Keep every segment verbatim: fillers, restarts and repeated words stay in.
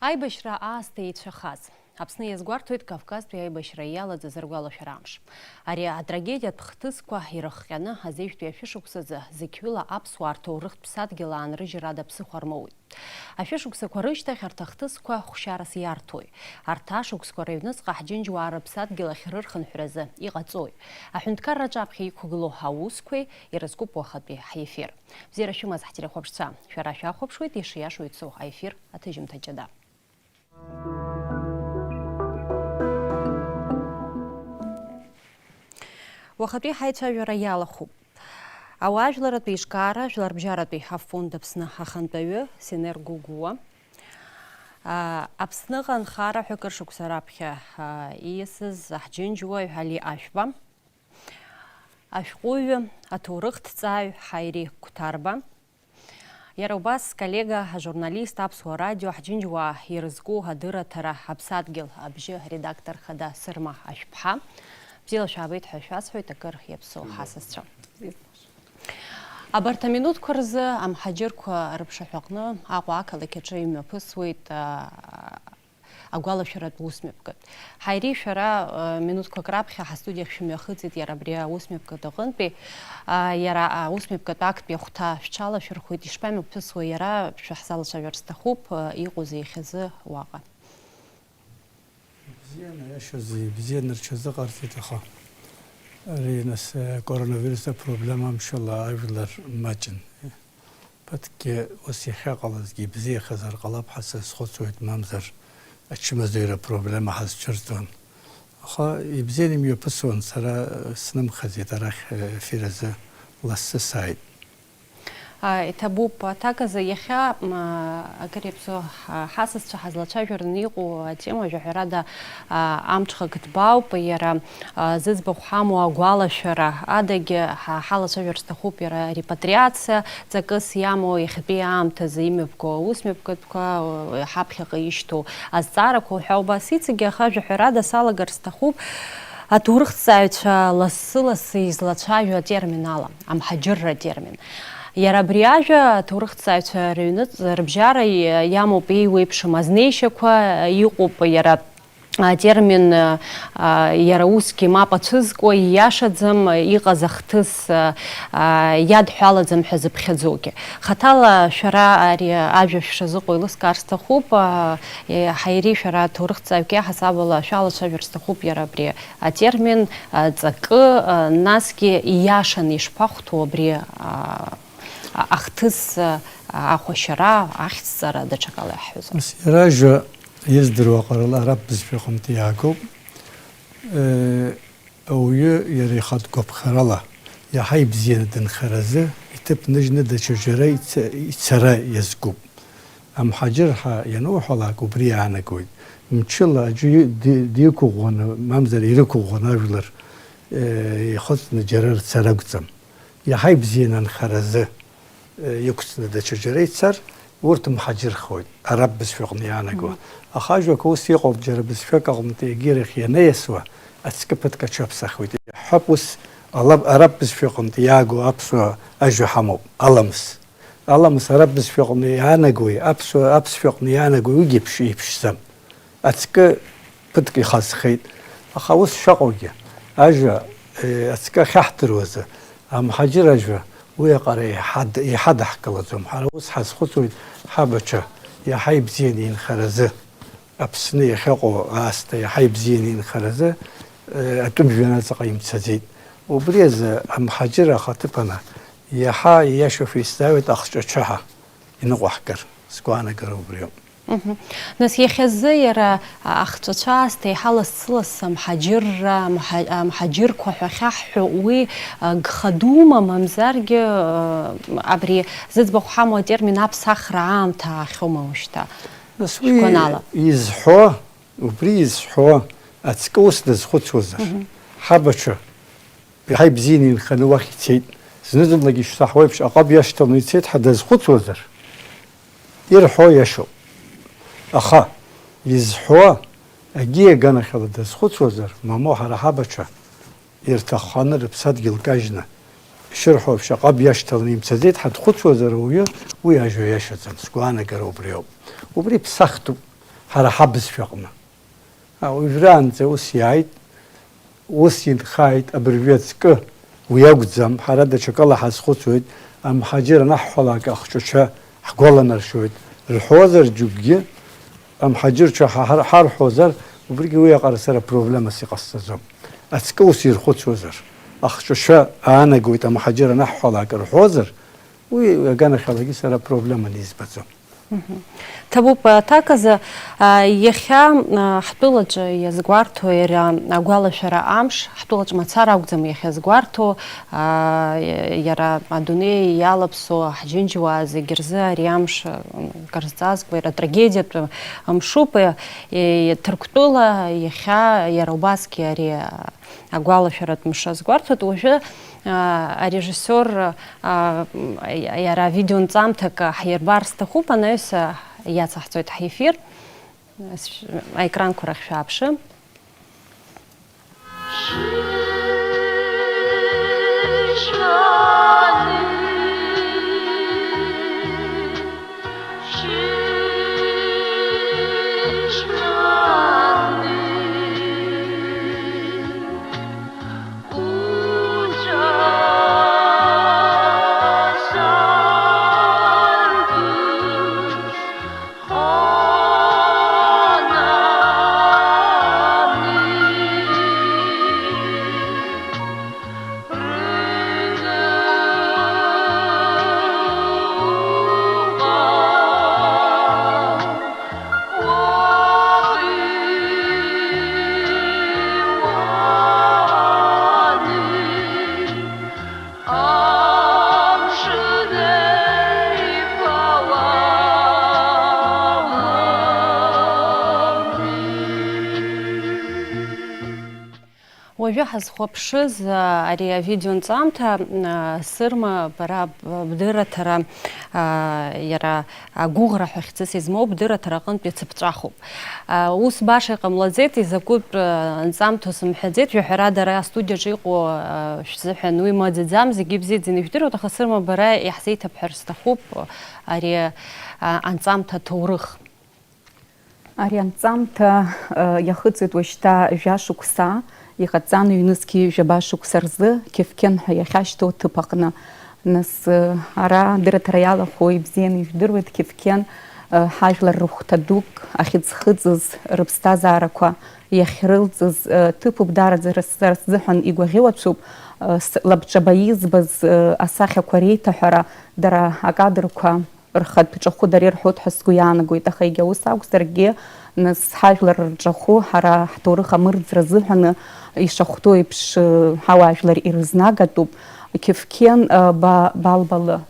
Аибашьра аасҭа еицәахаз. Аԥсны иазгәарҭоит Кавказтәи аибашьра иалаӡаз ргәалашәара амш. Ари атрагедиатә хҭысқәа ирыхҟьаны азеижәтәи ашәышықәсазы зқьҩыла аԥсуаа рҭоурыхтә ԥсадгьыл аанрыжьра ада ԥсыхәа рмоуит. Ашәышықәсақәа рышьҭахь арҭ ахҭысқәа хәшьарас иарҭои? Арҭ ашықәсқәа рыҩныҵҟа ҳџьынџьуаа рыԥсадгьыл ахь рырхынҳәразы иҟаҵои? Аҳәынҭқарра аҿаԥхьа иқәгылоу аусқәеи ирызкуп уахатәи ҳефир. Бзиара шәымаз ҳтелехәаԥшцәа, шәара шәахәаԥшуеит ишиашоу ицо аефир аҭыжьымҭа ҷыда. Уахатәи ҳаицәажәара иалахәуп. Ауаажәларратә еиҿкаара жәларбжьаратәи афонд Аԥсны ахантәаҩы Сенер Гогәуа, а, Аԥсныҟа нхара ҳәа акыр шықәса раԥхьа, а, ииасыз аҳџьынџьуаҩ Али Ашәба, ашәҟәыҩҩы, аҭоурыхҭҵааҩ Ҳаири Қәҭарба, иара убас сколлега, ажурналист, Аԥсуа радио ҳџьынџьуаа ирызку адырраҭара Аԥсадгьыл абжьы редактор хада Сырма Ашәԥҳа. Бзиала шәаабеит ҳәа шәасҳәоит, акыр иаԥсоу ҳасасцәа. Абарҭ аминуҭқәа рзы амҳаџьырқәа рыԥшаҳәаҟны Аҟәа ақалақь аҿы имҩаԥысуеит, а, агәалашәаратә усмҩаԥгатә. Ҳаири, шәара, э, минуҭқәак раԥхьа ҳастудиахь шәымҩахыҵит иара абри аусмҩаԥгатә аҟынтәи. А, иара аусмҩаԥгатә актәи ахәҭа шәҽалашәырхәит, ишԥамҩаԥысуеи иара, шәаҳзалацәажәар сҭахуп, э, иҟоузеи иахьазы уаҟа? Ибзиан, аиашазы, ибзиан рҽазыҟарҵеит, аха ари, нас, э, коронавирус апроблема мшала ажәлар маҷын. Ԥыҭкгьы ус иахьаҟалазгьы ибзиахазар ҟалап ҳәа сазхәыцуеит, мамзар ачымазаҩра апроблема ҳазцәырҵуан. Аха ибзиан имҩаԥысуан, сара снымхаӡеит арахь, э, ефир азы лассы сааит. А, иҭабуп, аҭак азы иахьа, м, а, акыр иаԥсоу ҳа-, ҳасасцәа ҳазлацәажәараны иҟоу атема, жәаҳәарада, а, амҽхак ҭбаауп, иара, а, зыӡбахә ҳамоу агәалашәара адагьы ҳа-, ҳалацәажәар сҭахуп иара репатриациа ҵакыс иамоу иахьатәи аамҭазы имҩаԥго аусмҩаԥгатәқәа, а, ҳаԥхьаҟа ишьҭоу азҵаарақәа уҳәа убас иҵегьы, аха жәаҳәарада салагар сҭахуп аҭоурыхҭҵааҩцәа лассы-лассы излацәажәо атермин ала, амҳаџьырра атермин. Иара абри ажәа аҭоурыхҭҵааҩцәа рыҩныҵ-, рыбжьара и-, иамоуп еиуеиԥшым азнеишьақәа, иҟоуп иара атермин, а, иара усгьы мап ацәызкуа, ииашаӡам, иҟаз ахҭыс, а, а, иадҳәалаӡам ҳәа зыԥхьаӡоугьы. Хаҭала шәара ари ажәа шәшазыҟоу еилыскаар сҭахуп, а, е, Ҳаири, шәара аҭоурыхҭҵааҩк иаҳасабала шәалацәажәар сҭахуп иара абри атермин, а, ҵакы, а, насгьы ииашаны ишԥахәҭоу абри, а, а, ахҭыс, а, ахәашьара, ахьӡҵара, даҽакала иаҳҳәозар? Ас иара ажәа издыруа ҟарала араб бызшәаҟынтә иаагоуп. Э, ауаҩы иара ихатә гәаԥхарала иаҳа ибзианы дынхаразы, иҭыԥ ныжьны даҽа џьара ица-, ицара иазкуп. Амҳаџьыр ҳәа иануҳәалак убри иаанагоит. Мчыла аӡәы и-, ди-, диқәыӷәӷәаны, мамзар ирықәыӷәӷәаны ажәлар, э, ихыҵны џьара рцара акәӡам. Иаҳа ибзианы анхаразы, э, иқәҵны даҽа џьара ицар, урҭ мҳаџьырхоит, араб бызшәаҟны иаанагоа. Мгм. Аха ажәақәа ус иҟоуп, џьара бызшәак аҟнытә егьирахь ианаиасуа, ацкы ԥыҭк аҽаԥсахуеит. Иаҳҳәап, ус алаб-, араб бызшәаҟынтә иаагоу аԥсуа ажәа ҳамоуп, аламыс. Аламыс араб бызшәаҟны иаанагои, аԥсуа аԥсшәаҟны иаанагои, уигьы еиԥш-, еиԥшӡам. Ацкы ԥыҭк ихазхеит. Аха ус шаҟоугьы, ажәа, э, ацкы ахьаҳдыруазы, амҳаџьыр ажәа, уи аҟара иҳад-, иҳадаҳкылаӡом. Ҳара ус ҳазхәыцуеит ҳабацәа, иаҳа ибзианы инхаразы, Аԥсны иахьыҟоу аасҭа иаҳа ибзианы инхаразы, э, атәым жәҩан аҵаҟа имцаӡеит. Убри азы амҳаџьыр ахаҭыԥаны иаҳа ииашоушәа исзааиуеит ахҿачаҳа иныҟәаҳгар, сгәаанагара убриоуп. Мгм. Нас иахьазы иара ахҿацәа аасҭа еиҳа лассы-лассы амҳаџьырра, амҳа-, амҳаџьырқәа ҳәа ахьаҳҳәо уи, а, гха дума, мамзаргьы, а, абри зыӡбахә ҳамоу атермин аԥсахра аамҭа аахьоума уажәшьҭа? Нас уи шәгәанала изҳәо, убри изҳәо ацкы ус дазхәыцуазар, мгм, ҳабацәа Иаҳа ибзианы инханы уахь ицеит. Зны-зынлагьы ишсаҳауа еиԥш, аҟаб иашьҭаланы ицеит ҳәа дазхәыцуазар, ирҳәо иашоуп. Аха изҳәо, агьи аганахьала дазхәыцуазар, мамоу ҳара ҳабацәа ирҭахханы рыԥсадгьыл кажьны, ишырҳәо еиԥш, аҟаб иашьҭаланы имцаӡеит ҳәа дхәыцуазар ауаҩы, уи ажәа иашаӡам, сгәаанагара убриоуп. Убри ԥсахтәуп. ҳара ҳабызшәаҟны. Уажәраанӡа ус иааит, ус инхааит абыржәы ацкы. Уи акәӡам, ҳара даҽакала ҳазхәыцуеит, амҳаџьыр анаҳҳәалак ахҿыцәа ҳгәаланаршәоит рҳәозар, џьоукгьы амҳаџьырцәа ҳа-, ҳар-, ҳарҳәозар, убригьы уи аҟара сара проблемас иҟасҵаӡом. Ацкы ус ирхәыцуазар, ахҿыцәа аанагоит амҳаџьыр анаҳҳәалак рҳәозар, уи аганахьалагьы сара проблеманы избаӡом. Мгм. Ҭабуп, аҭак азы, а, иахьа, а, ҳтәылаҿы иазгәарҭо иара агәалашәара амш, ҳтәылаҿы мацара акәӡам иахьа иазгәарҭо, а, иара адунеи иалаԥсо ҳџьынџьуаа зегь рзы ари амш, м, кыр зҵазкуа, иара трагедиатә мшуп, е, е, Ҭырқәтәыла иахьа иара убасгьы ари, а, агәалашәаратә мшы азгәарҭоит. Уажәы, а, арежиссиор, а, м, иара авидеонҵамҭак ҳирбар сҭахуп, анаҩс, а, иацаҳҵоит ҳефир. С-, аекранқәа рахь шәааԥшы. Уажәы ҳазхәаԥшыз, а, ари авидеонҵамҭа, а, Сырма, бара б-, бдырраҭара, а, иара агәыӷра ҳәа хьӡыс измоу бдырраҭара аҟынтә иацыԥҵәахуп. А, ус баша иҟамлаӡеит, изакәытә, а, нҵамҭоу сымҳәаӡеит, жәаҳәарада ара астудиаҿы иҟоу, а, шәзыҳәан уи маӡаӡам, зегьы ибзиаӡаны ижәдыруеит, аха Сырма, бара иаҳзеиҭабҳәар сҭахуп ари, а, анҵамҭа аҭоурых. Ари анҵамҭа, э, иахыҵит уажәшьҭа жәа шықәса, иҟаҵан ҩнызқьи жәаба шықәса рзы Қьефқьен ҳәа иахьашьҭоу аҭыԥ аҟны. Нас, э, ара дырраҭара иалахәу ибзианы ижәдыруеит, Қьефқьен, э, ҳажәлар рыхәҭа дук ахьыӡхыҵыз, рыԥсҭазаарақәа иахьрылҵыз, э, ҭыԥуп, даараӡа рас-, сара сзыҳәан игәаӷьуацәоуп, э, с-, лабҿаба избаз, э, асахьақәа реиҭаҳәара, дара акадрқәа рхатә ҿахәы дара ирҳәоит ҳәа сгәы иаанагоит, аха егьа ус акәзаргьы, нас, ҳажәлар рҿахәы ҳара ҳҭоурых амырӡра азыҳәаны ишахәҭоу еиԥш, ҳауаажәлар ирызнагатәуп. Қьефқьен, а, ба-, Балбалы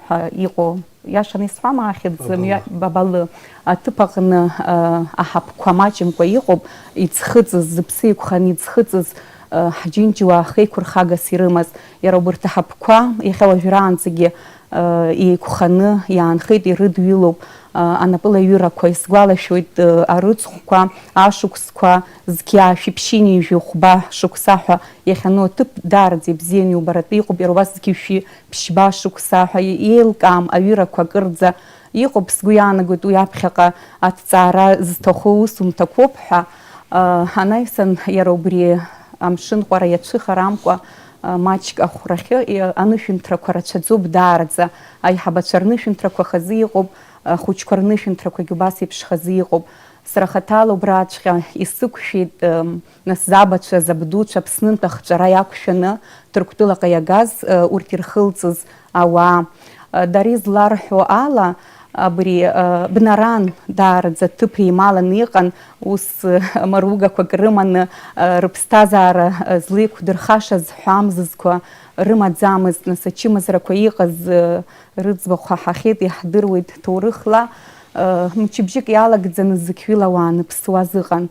ҳәа иҟоу, иашаны исҳәама ахьӡ? Бабалы. Мҩа-, Бабалы аҭыԥ аҟны, а, аҳаԥқәа маҷымкәа иҟоуп, иӡхыҵыз, зыԥсы еиқәханы иӡхыҵыз, а, ҳџьынџьуаа хеиқәырхагас ирымаз. Иара убарҭ аҳаԥқәа иахьа уажәраанӡагьы еиқәханы иаанхеит, ирыдҩылоуп, а, анапылаҩырақәа. Исгәалашәоит, а, арыцхәқәа, ашықәсқәа, зқьи аашәи ԥшьынҩажәи хәба шықәса ҳәа иахьану аҭыԥ даараӡа ибзианы иубаратәы иҟоуп, иара убас зқьи шәи ԥшьба шықәса ҳәа еилкаам аҩырақәа акырӡа иҟоуп, сгәы иаанагоит уи аԥхьаҟа аҭҵаара зҭаху усумҭақәоуп ҳәа, а, анаҩсан иара убри амшынҟәара иацәыхарамкәа, а, маҷк ахәрахьы, и-, анышәынҭрақәа рацәаӡоуп даараӡа. Аиҳабацәа рнышәынҭрақәа хазы иҟоуп, ахәыҷқәа рнышәынҭрақәагьы убас еиԥш хазы иҟоуп. Сара хаҭала убраҵәҟьа исықәшәеит, м, нас забацәа, забдуцәа Аԥснынтә ахҵәара иақәшәаны Ҭырқәтәылаҟа иагаз, э, урҭ ирхылҵыз ауаа. Э, дара изларҳәо ала, абри, э, Бнаран даараӡа ҭыԥ еималаны иҟан, ус, э, маругақәак рыманы, э, рыԥсҭазаара, э, злеиқәдырхашаз ҳәамзызқәа рымаӡамызт, нас ачымазарақәа иҟаз, э, рыӡбахә ҳаҳахьеит, иаҳдыруеит ҭоурыхла, э, мчыбжьык иалагӡаны зықьҩыла ауаа аныԥсуаз ыҟан.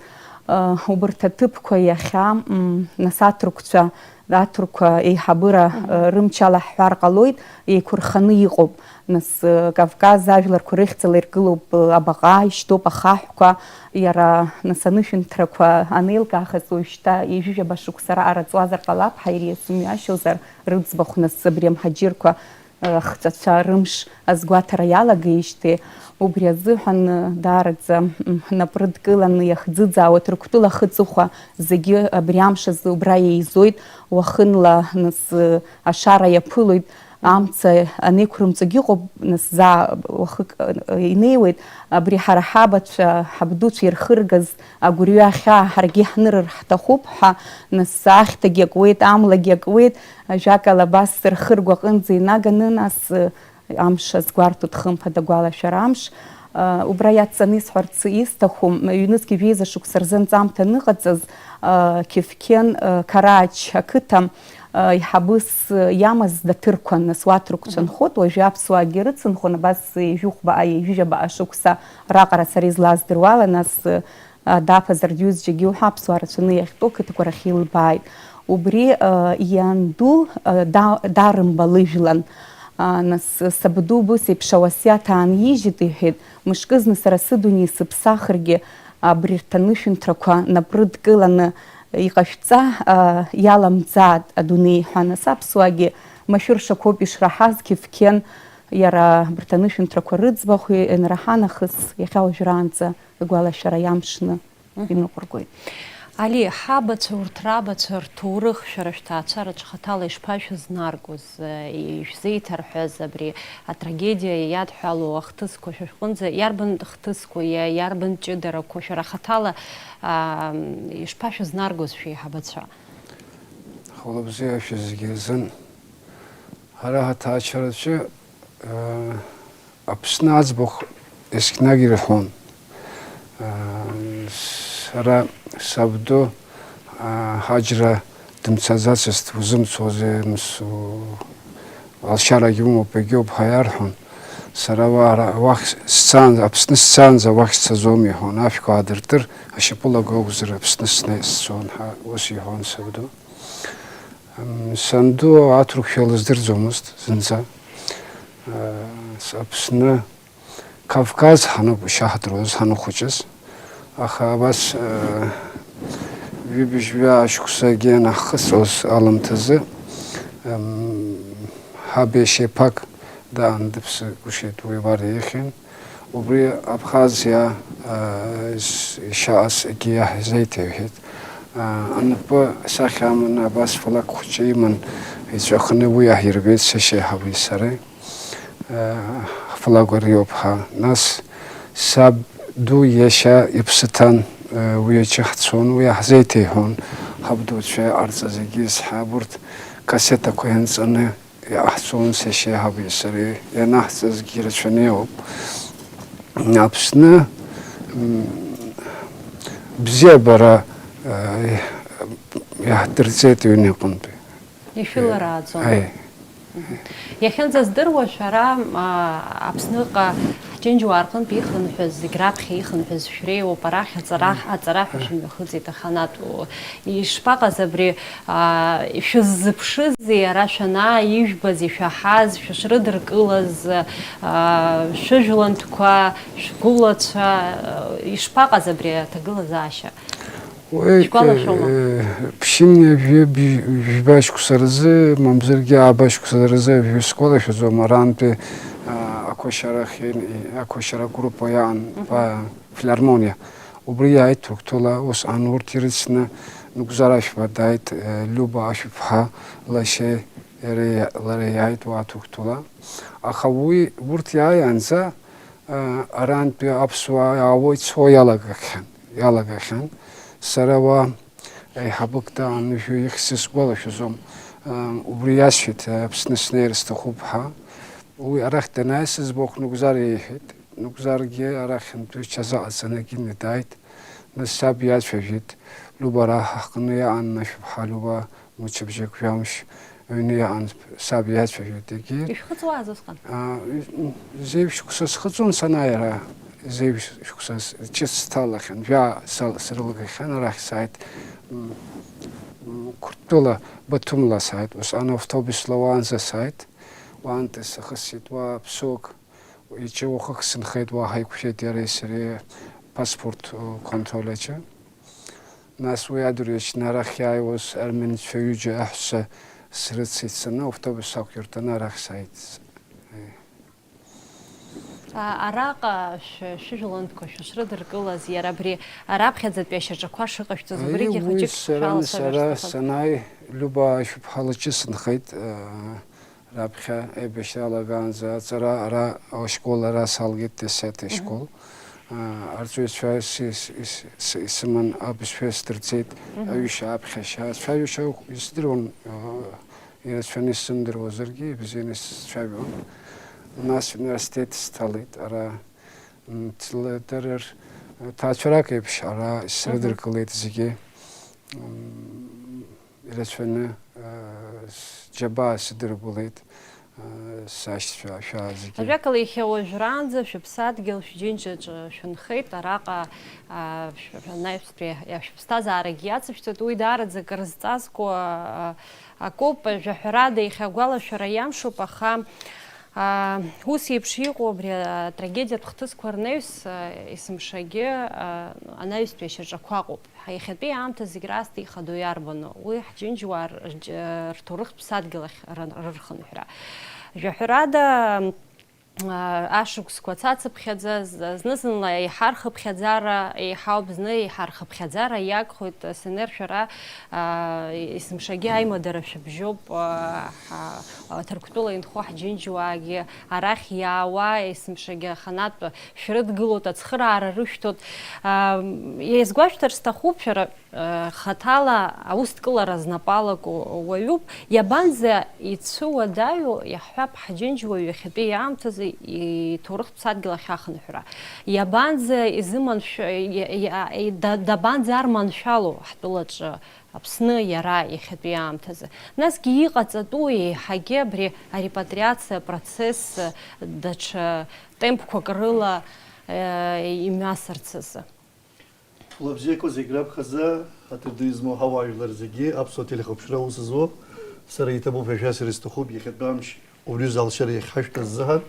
Э, убарҭ аҭыԥқәа иахьа, м, нас аҭырқәцәа, аҭырқәа еиҳабыра, Мгм. э, рымч ала ҳҳәар ҟалоит, еиқәырханы иҟоуп. Нас, э, Кавказ ажәларқәа рыхьӡала иргылоуп, э, абаҟа, ишьҭоуп ахаҳәқәа, иара, нас, анышәынҭрақәа анеилкаахаз уажәшьҭа ҩажәижәаба шықәса раҟара ҵуазар ҟалап, ҳа ириасымҩашьозар рыӡбахә, нас, абри амҳаџьырқәа ахҵәацәа рымш азгәаҭара иалагеижьҭеи, убри азыҳәан даараӡа, м, ҳнапрыдкыланы иахӡыӡаауа Ҭырқәтәыла ахы-аҵыхәа зегьы абри амш азы убра еизоит, уахынла нас ашара иаԥылоит, амца анеиқәрымҵогьы ыҟоуп, нас заа уахык, э, инеиуеит, абри ҳара ҳабацәа, ҳабдуцәа ирхыргаз агәырҩа ахьаа ҳаргьы ҳнырыр ҳҭахуп ҳәа, нас ахьҭагьы акуеит, амлагьы акуеит, ажәакала, абас рхы ргәаҟынӡа инаганы, нас, э, амш азгәарҭоит, хымԥада, агәалашәара амш. Э, убра иадҵаны исҳәарц исҭаху, ҩнызқьи жәеиза шықәса рзы анҵамҭа аныҟаҵаз, э, Кьефкен, э, Қарач ақыҭа, э, иҳабыс, э, иамаз даҭырқәан, нас уа аҭырқәцәа нхоит, уажәы аԥсуаагьы рыцынхон, абас ҩажәихәбаа, ҩажәижәабаа шықәса раҟара сара излаздыруала, нас, э, а, даԥазар, диҩызцәагьы уҳәа аԥсуаа рацәаны иахьтәоу ақыҭақәа рахь илбааит. Убри, а, ианду, а, да-, дарымба лыжәлан. А, нас сабду убыс еиԥш ауасиаҭ аанижьит, иҳәеит, мышкызны сара сыдунеи сыԥсахыргьы, абри рҭанышәынҭрақәа напрыдкыланы иҟашәҵа, а, иаламӡааит адунеи ҳәа. Нас аԥсуаагьы машәыршақәоуп ишраҳаз, Кьефкен иара абырҭ анышәынҭрақәа рыӡбахә ианраҳа нахыс, иахьа уажәраанӡа агәалашәара иамшны иныҟәыргоит. Али, ҳабацәа, урҭ рабацәа рҭоурых шәара шәҭаацәараҿы хаҭала ишԥашәызнаргоз, э, ишәзеиҭарҳәаз абри атрагедиа иадҳәалоу ахҭысқәа шәа шәҟынӡа иарбан хҭысқәа, иа-, иарбан ҷыдарақәа шәара хаҭала, аа, ишԥашәызнаргоз шәеиҳабацәа? Хәылбзиа шәа зегьы рзын. Ҳара ҳаҭаацәараҿы, э, Аԥсны аӡбахә есқьынагь ирҳәон. Э, сара сабду, э, ҳаџьра дымцаӡацызт, узымцозеи, мс-, у-, алшарагь умоуп, егьоуп ҳәа иарҳәон. Сара уа-, ара-, уахь сцаанӡа, Аԥсны сцаанӡа уахь сцаӡом иҳәон. Ашәқәа аадыртыр, ашьапылагәа акәзар Аԥсны сне-, сцон ҳәа ус иҳәон сабду. М, санду аҭырқәшәа лыздырӡомызт зынӡа. Э, с-, Аԥсны, Кавказ ҳаныҟәшьа ҳдыруаз, ҳаныхәыҷыз. Аха абас, э, ҩыбжьҩы ашықәсагьы анаҳхысҵоз аламҭазы, м, ҳаб иашьа иԥак даан дыԥсыгәышьеит, уи уара ихьын. Убри Абхазиа, а, ис-, ишааз егьи иаҳзеиҭеиҳәеит. А, анапы асахьа аманы абас флаг хәыҷы иман иҵәахны уи иаҳирбеит сашьеиҳаби сареи. А, ҳфлаг ариоуп ҳәа. Нас саб ду иашьа иԥсы ҭан, а, уи аҿы ҳцон, уи иаҳзеиҭеиҳәон ҳабдуцәа иҟарҵаз егьыс ҳәа. Урҭ кассетақәа ианҵаны иҟаҳҵон сашьеиҳаби сареи, ианаҳҵазгьы ирацәаны иҟоуп. Аԥсны, м, бзиабара, э, иаҳдырҵеит аҩны аҟынтәи. Ишәыларааӡом. Аи. Мгм. Иахьынӡаздыруа шәара, а, Аԥсныҟа ҳџьынџьуаа рҟынтә ихынҳәыз, зегь раԥхьа ихынҳәыз шәреиуоуп, арахь аҵара, аҵара ҳәа шәымҩахыҵит аханатә. Ишԥаҟаз абри, аа, шәыззыԥшызеи ара шәанааи, ижәбаз, ишәаҳаз, шәышрыдыркылаз, аа, шәыжәлантәқәа, шәгәылацәа, ишԥаҟаз абри аҭагылазаашьа? Уи, шәгәалашәома? Э, ԥшьынҩажәи бжь-, жәба шықәса рзы, мамзаргьы ааба шықәса рзы, жәа сгәалашәаӡом, арантәи, аа, ақәашьара ахьын-, ақәашьара агруппа иаан, мгм, ба филармониа. Убри иааит Ҭырқәтәыла, усҟан урҭ ирыцны Нугзар Ашәба дааит, э, Лиуба Ашәыԥҳа лашьеи иареи, лара иааит уа Ҭырқәтәыла. Аха уи, урҭ иааиаанӡа, э, арантәи аԥсуаа иаауа ицо иалагахьан, иалагахьан. Сара уа аиҳабык даанышәо ихьӡ сгәалашәаӡом. Э, убри иасҳәеит, э, Аԥсны снеир сҭахуп ҳәа. Уи арахь данааи сыӡбахә Нугзар иеиҳәеит. Нугзаргьы арахьынтәи иҽазыҟаҵаны егьины дааит. Нас саб иацәажәеит. Лиуба ара ҳаҟны иаан, Ашәыԥҳа Лиуба, мчыбжьык жәамш аҩны иаан, саб иацәажәеит егьи. Ишәхыҵуаз усҟан? А, зеижә шықәса схыҵуан санааи ара, зеижә шықәса с-, ҿыц сҭалахьан, жәаа сал-, срылагахьан, арахь сааит, м, м, Қәырҭтәыла, Баҭымла сааит, усҟан автобусла уаанӡа сааит, уаантәи сахысит, уа ԥсуак Иҿы уахык сынхеит, уа ҳаиқәшәеит иареи сареи апаспорт, э, контроль аҿы. Нас уи адырҩаҽны арахь иааиуаз арменцәа ҩыџьа аҳәса срыцеит саны, автобус сақәиртәаны арахь сааит. Араҟа шәыжәлантәқәа шәышрыдыркылаз, иара абри раԥхьаӡатәи ашьаҿақәа шыҟашәҵаз, убригьы хәыҷык шәалацәажәар сҭахын. Санааи, Любаа Шәыԥҳа лыҷы сынхеит, раԥхьа аибашьра алагаанӡа аҵара ара ашкол ара салгеит, десятый школ. Арҵаҩцәа исыман абызшәа сдырҵеит, аҩышьа аԥхьашьа, ацәажәашьа исдыруан. Ирацәаны исзымдыруазаргьы, ибзианы сцәажәон. Нас университет сҭалеит, ара, м, ҭлы-, дара р-, ҭаацәарак еиԥш ара исрыдыркылеит зегьы. М, ирацәаны, э, с-, џьабаа сыдыргылеит, э, сашьцәа, ашәаа зегьы. Ажәакала, иахьа уажәраанӡа шәыԥсадгьыл шәџьынџьаҿы шәынхеит, араҟа, а, шә-, анаҩстәи шәыԥсҭазаарагьы иацышәҵоит, уи даараӡа акыр зҵазкуа, а, акоуп, жәаҳәарада, иахьа агәалашәара иамшуп, аха, а, ус еиԥш иҟоу абри атрагедиатә хҭысқәа рнаҩс, а, есымшагьы, а, анаҩстәи ашьаҿақәа ыҟоуп. Ҳа иахьатәи аамҭа зегь раасҭа ихадоу иарбану? Уи ҳџьынџьуаа р-, рџь-, рҭоурыхтә ԥсадгьыл ахь ран-, рырхынҳәра. Жәаҳәарада, ашықәсқәа цацыԥхьаӡа, з-, зны-зынла еиҳа рхыԥхьаӡара еиҳауп, зны еиҳа рхыԥхьаӡара иагхоит, СНР шәара, а, есымшагьы аимадара шәыбжьоуп, а, ҳа-, а, Ҭырқәтәыла инхо ҳџьынџьуаагьы арахь иаауа, есымшагьы аханатә шәрыдгылоит, ацхыраара рышәҭоит. А, иазгәашәҭар сҭахуп, шәара Хаҭала аусҭкылара знапы алаку уаҩуп. Иабанӡа ицәыуадаҩу, иаҳҳәап, ҳџьынџьуаҩ иахьатәи аамҭазы иҭоурыхтә ԥсадгьыл ахь ахынҳәра? Иабанӡа изыманшә-, и-, и-, и-, да-, дабанӡа арманшәалоу ҳтәылаҿы Аԥсны иара иахьатәи аамҭазы? Насгьы иҟаҵатәу еиҳагьы абри арепатриациа апроцесс даҽа темпқәак рыла, э, имҩасырц азы? Хәлабзиақәа зегь раԥхьаӡа, ҳаҭыр ду измоу ҳауаажәлар зегьы, аԥсуа телехәаԥшра аус зуа, сара иҭабуп ҳәа шәасҳәар сҭахуп, иахьатәи амш убри залшара иахьҳашәҭаз азыҳәан.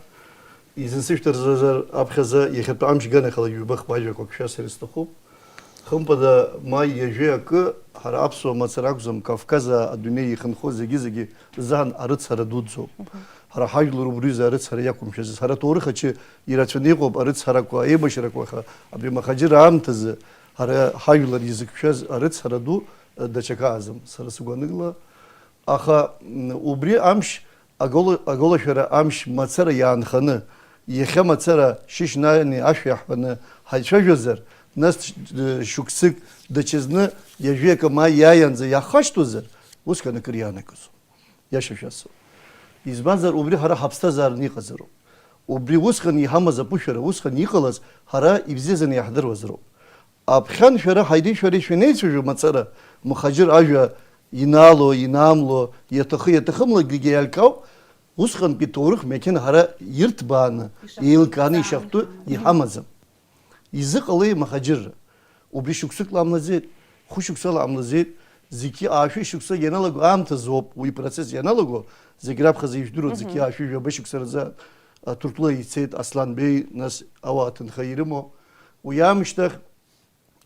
Изын сышәҭарзазар аԥхьаӡа, иахьатәи амш ганахьала ҩба-хԥа ажәақәак шәасҳәар сҭахуп. Хымԥада, ма ҩажәи акы, ҳара аԥсуа мацара акәӡам, Кавказаа адунеи ихынҳәуа зегьы-зегьы рзыҳәан арыцҳара дуӡӡоуп. Ҳара ҳажәлар убриазы арыцҳара иақәымшәазыз. Ҳара аҭоурых аҿы ирацәаны иҟоуп арыцҳарақәа, аибашьрақәа, аха абри Махаџьыр аамҭазы ҳара ҳажәлар изықәшәаз арыцҳара ду, э, даҽакы аӡам, сара сыгәаныла. Аха, м, убри амш, агола-, аголашәара амш мацара иаанханы, иахьа мацара шьышьнани ашә иаҳҳәаны ҳаицәажәозар, нас, э, шықәсык даҽазны ҩажәи акы ма иааиаанӡа иаҳхашҭуазар, усҟан акыр иаанагозу? Иашашәасо. Избанзар, убри ҳара ҳаԥсҭазаараны иҟазароуп. Убри усҟан иҳамаз аԥышәара, усҟан иҟалаз ҳара ибзиаӡаны иаҳдыруазароуп. Аԥхьан шәара ҳаидеи шәареи шәанеицәажәо мацара, Мхаџьыр ажәа инаало, инамло, иаҭахы, иаҭахымлакгьы иалкаауп, усҟантәи ҭоурых меқьын ҳара ирҭбааны, еилкааны ишаҳтәу иҳамаӡам. Изыҟалеи Махаџьырра? Убри шықәсык ламлаӡеит, хәышықәса ламлаӡеит, зқьи аашәи шықәса ианалаго аамҭазоуп уи процесс ианалаго, зегь раԥхьаӡа ижәдыруеит, зқьи аашәи жәаба шықәса рзы Ҭырқәтәыла ицеит Асланбеи, нас ауаа ҭынха ирымоу. Уи аамышьҭахь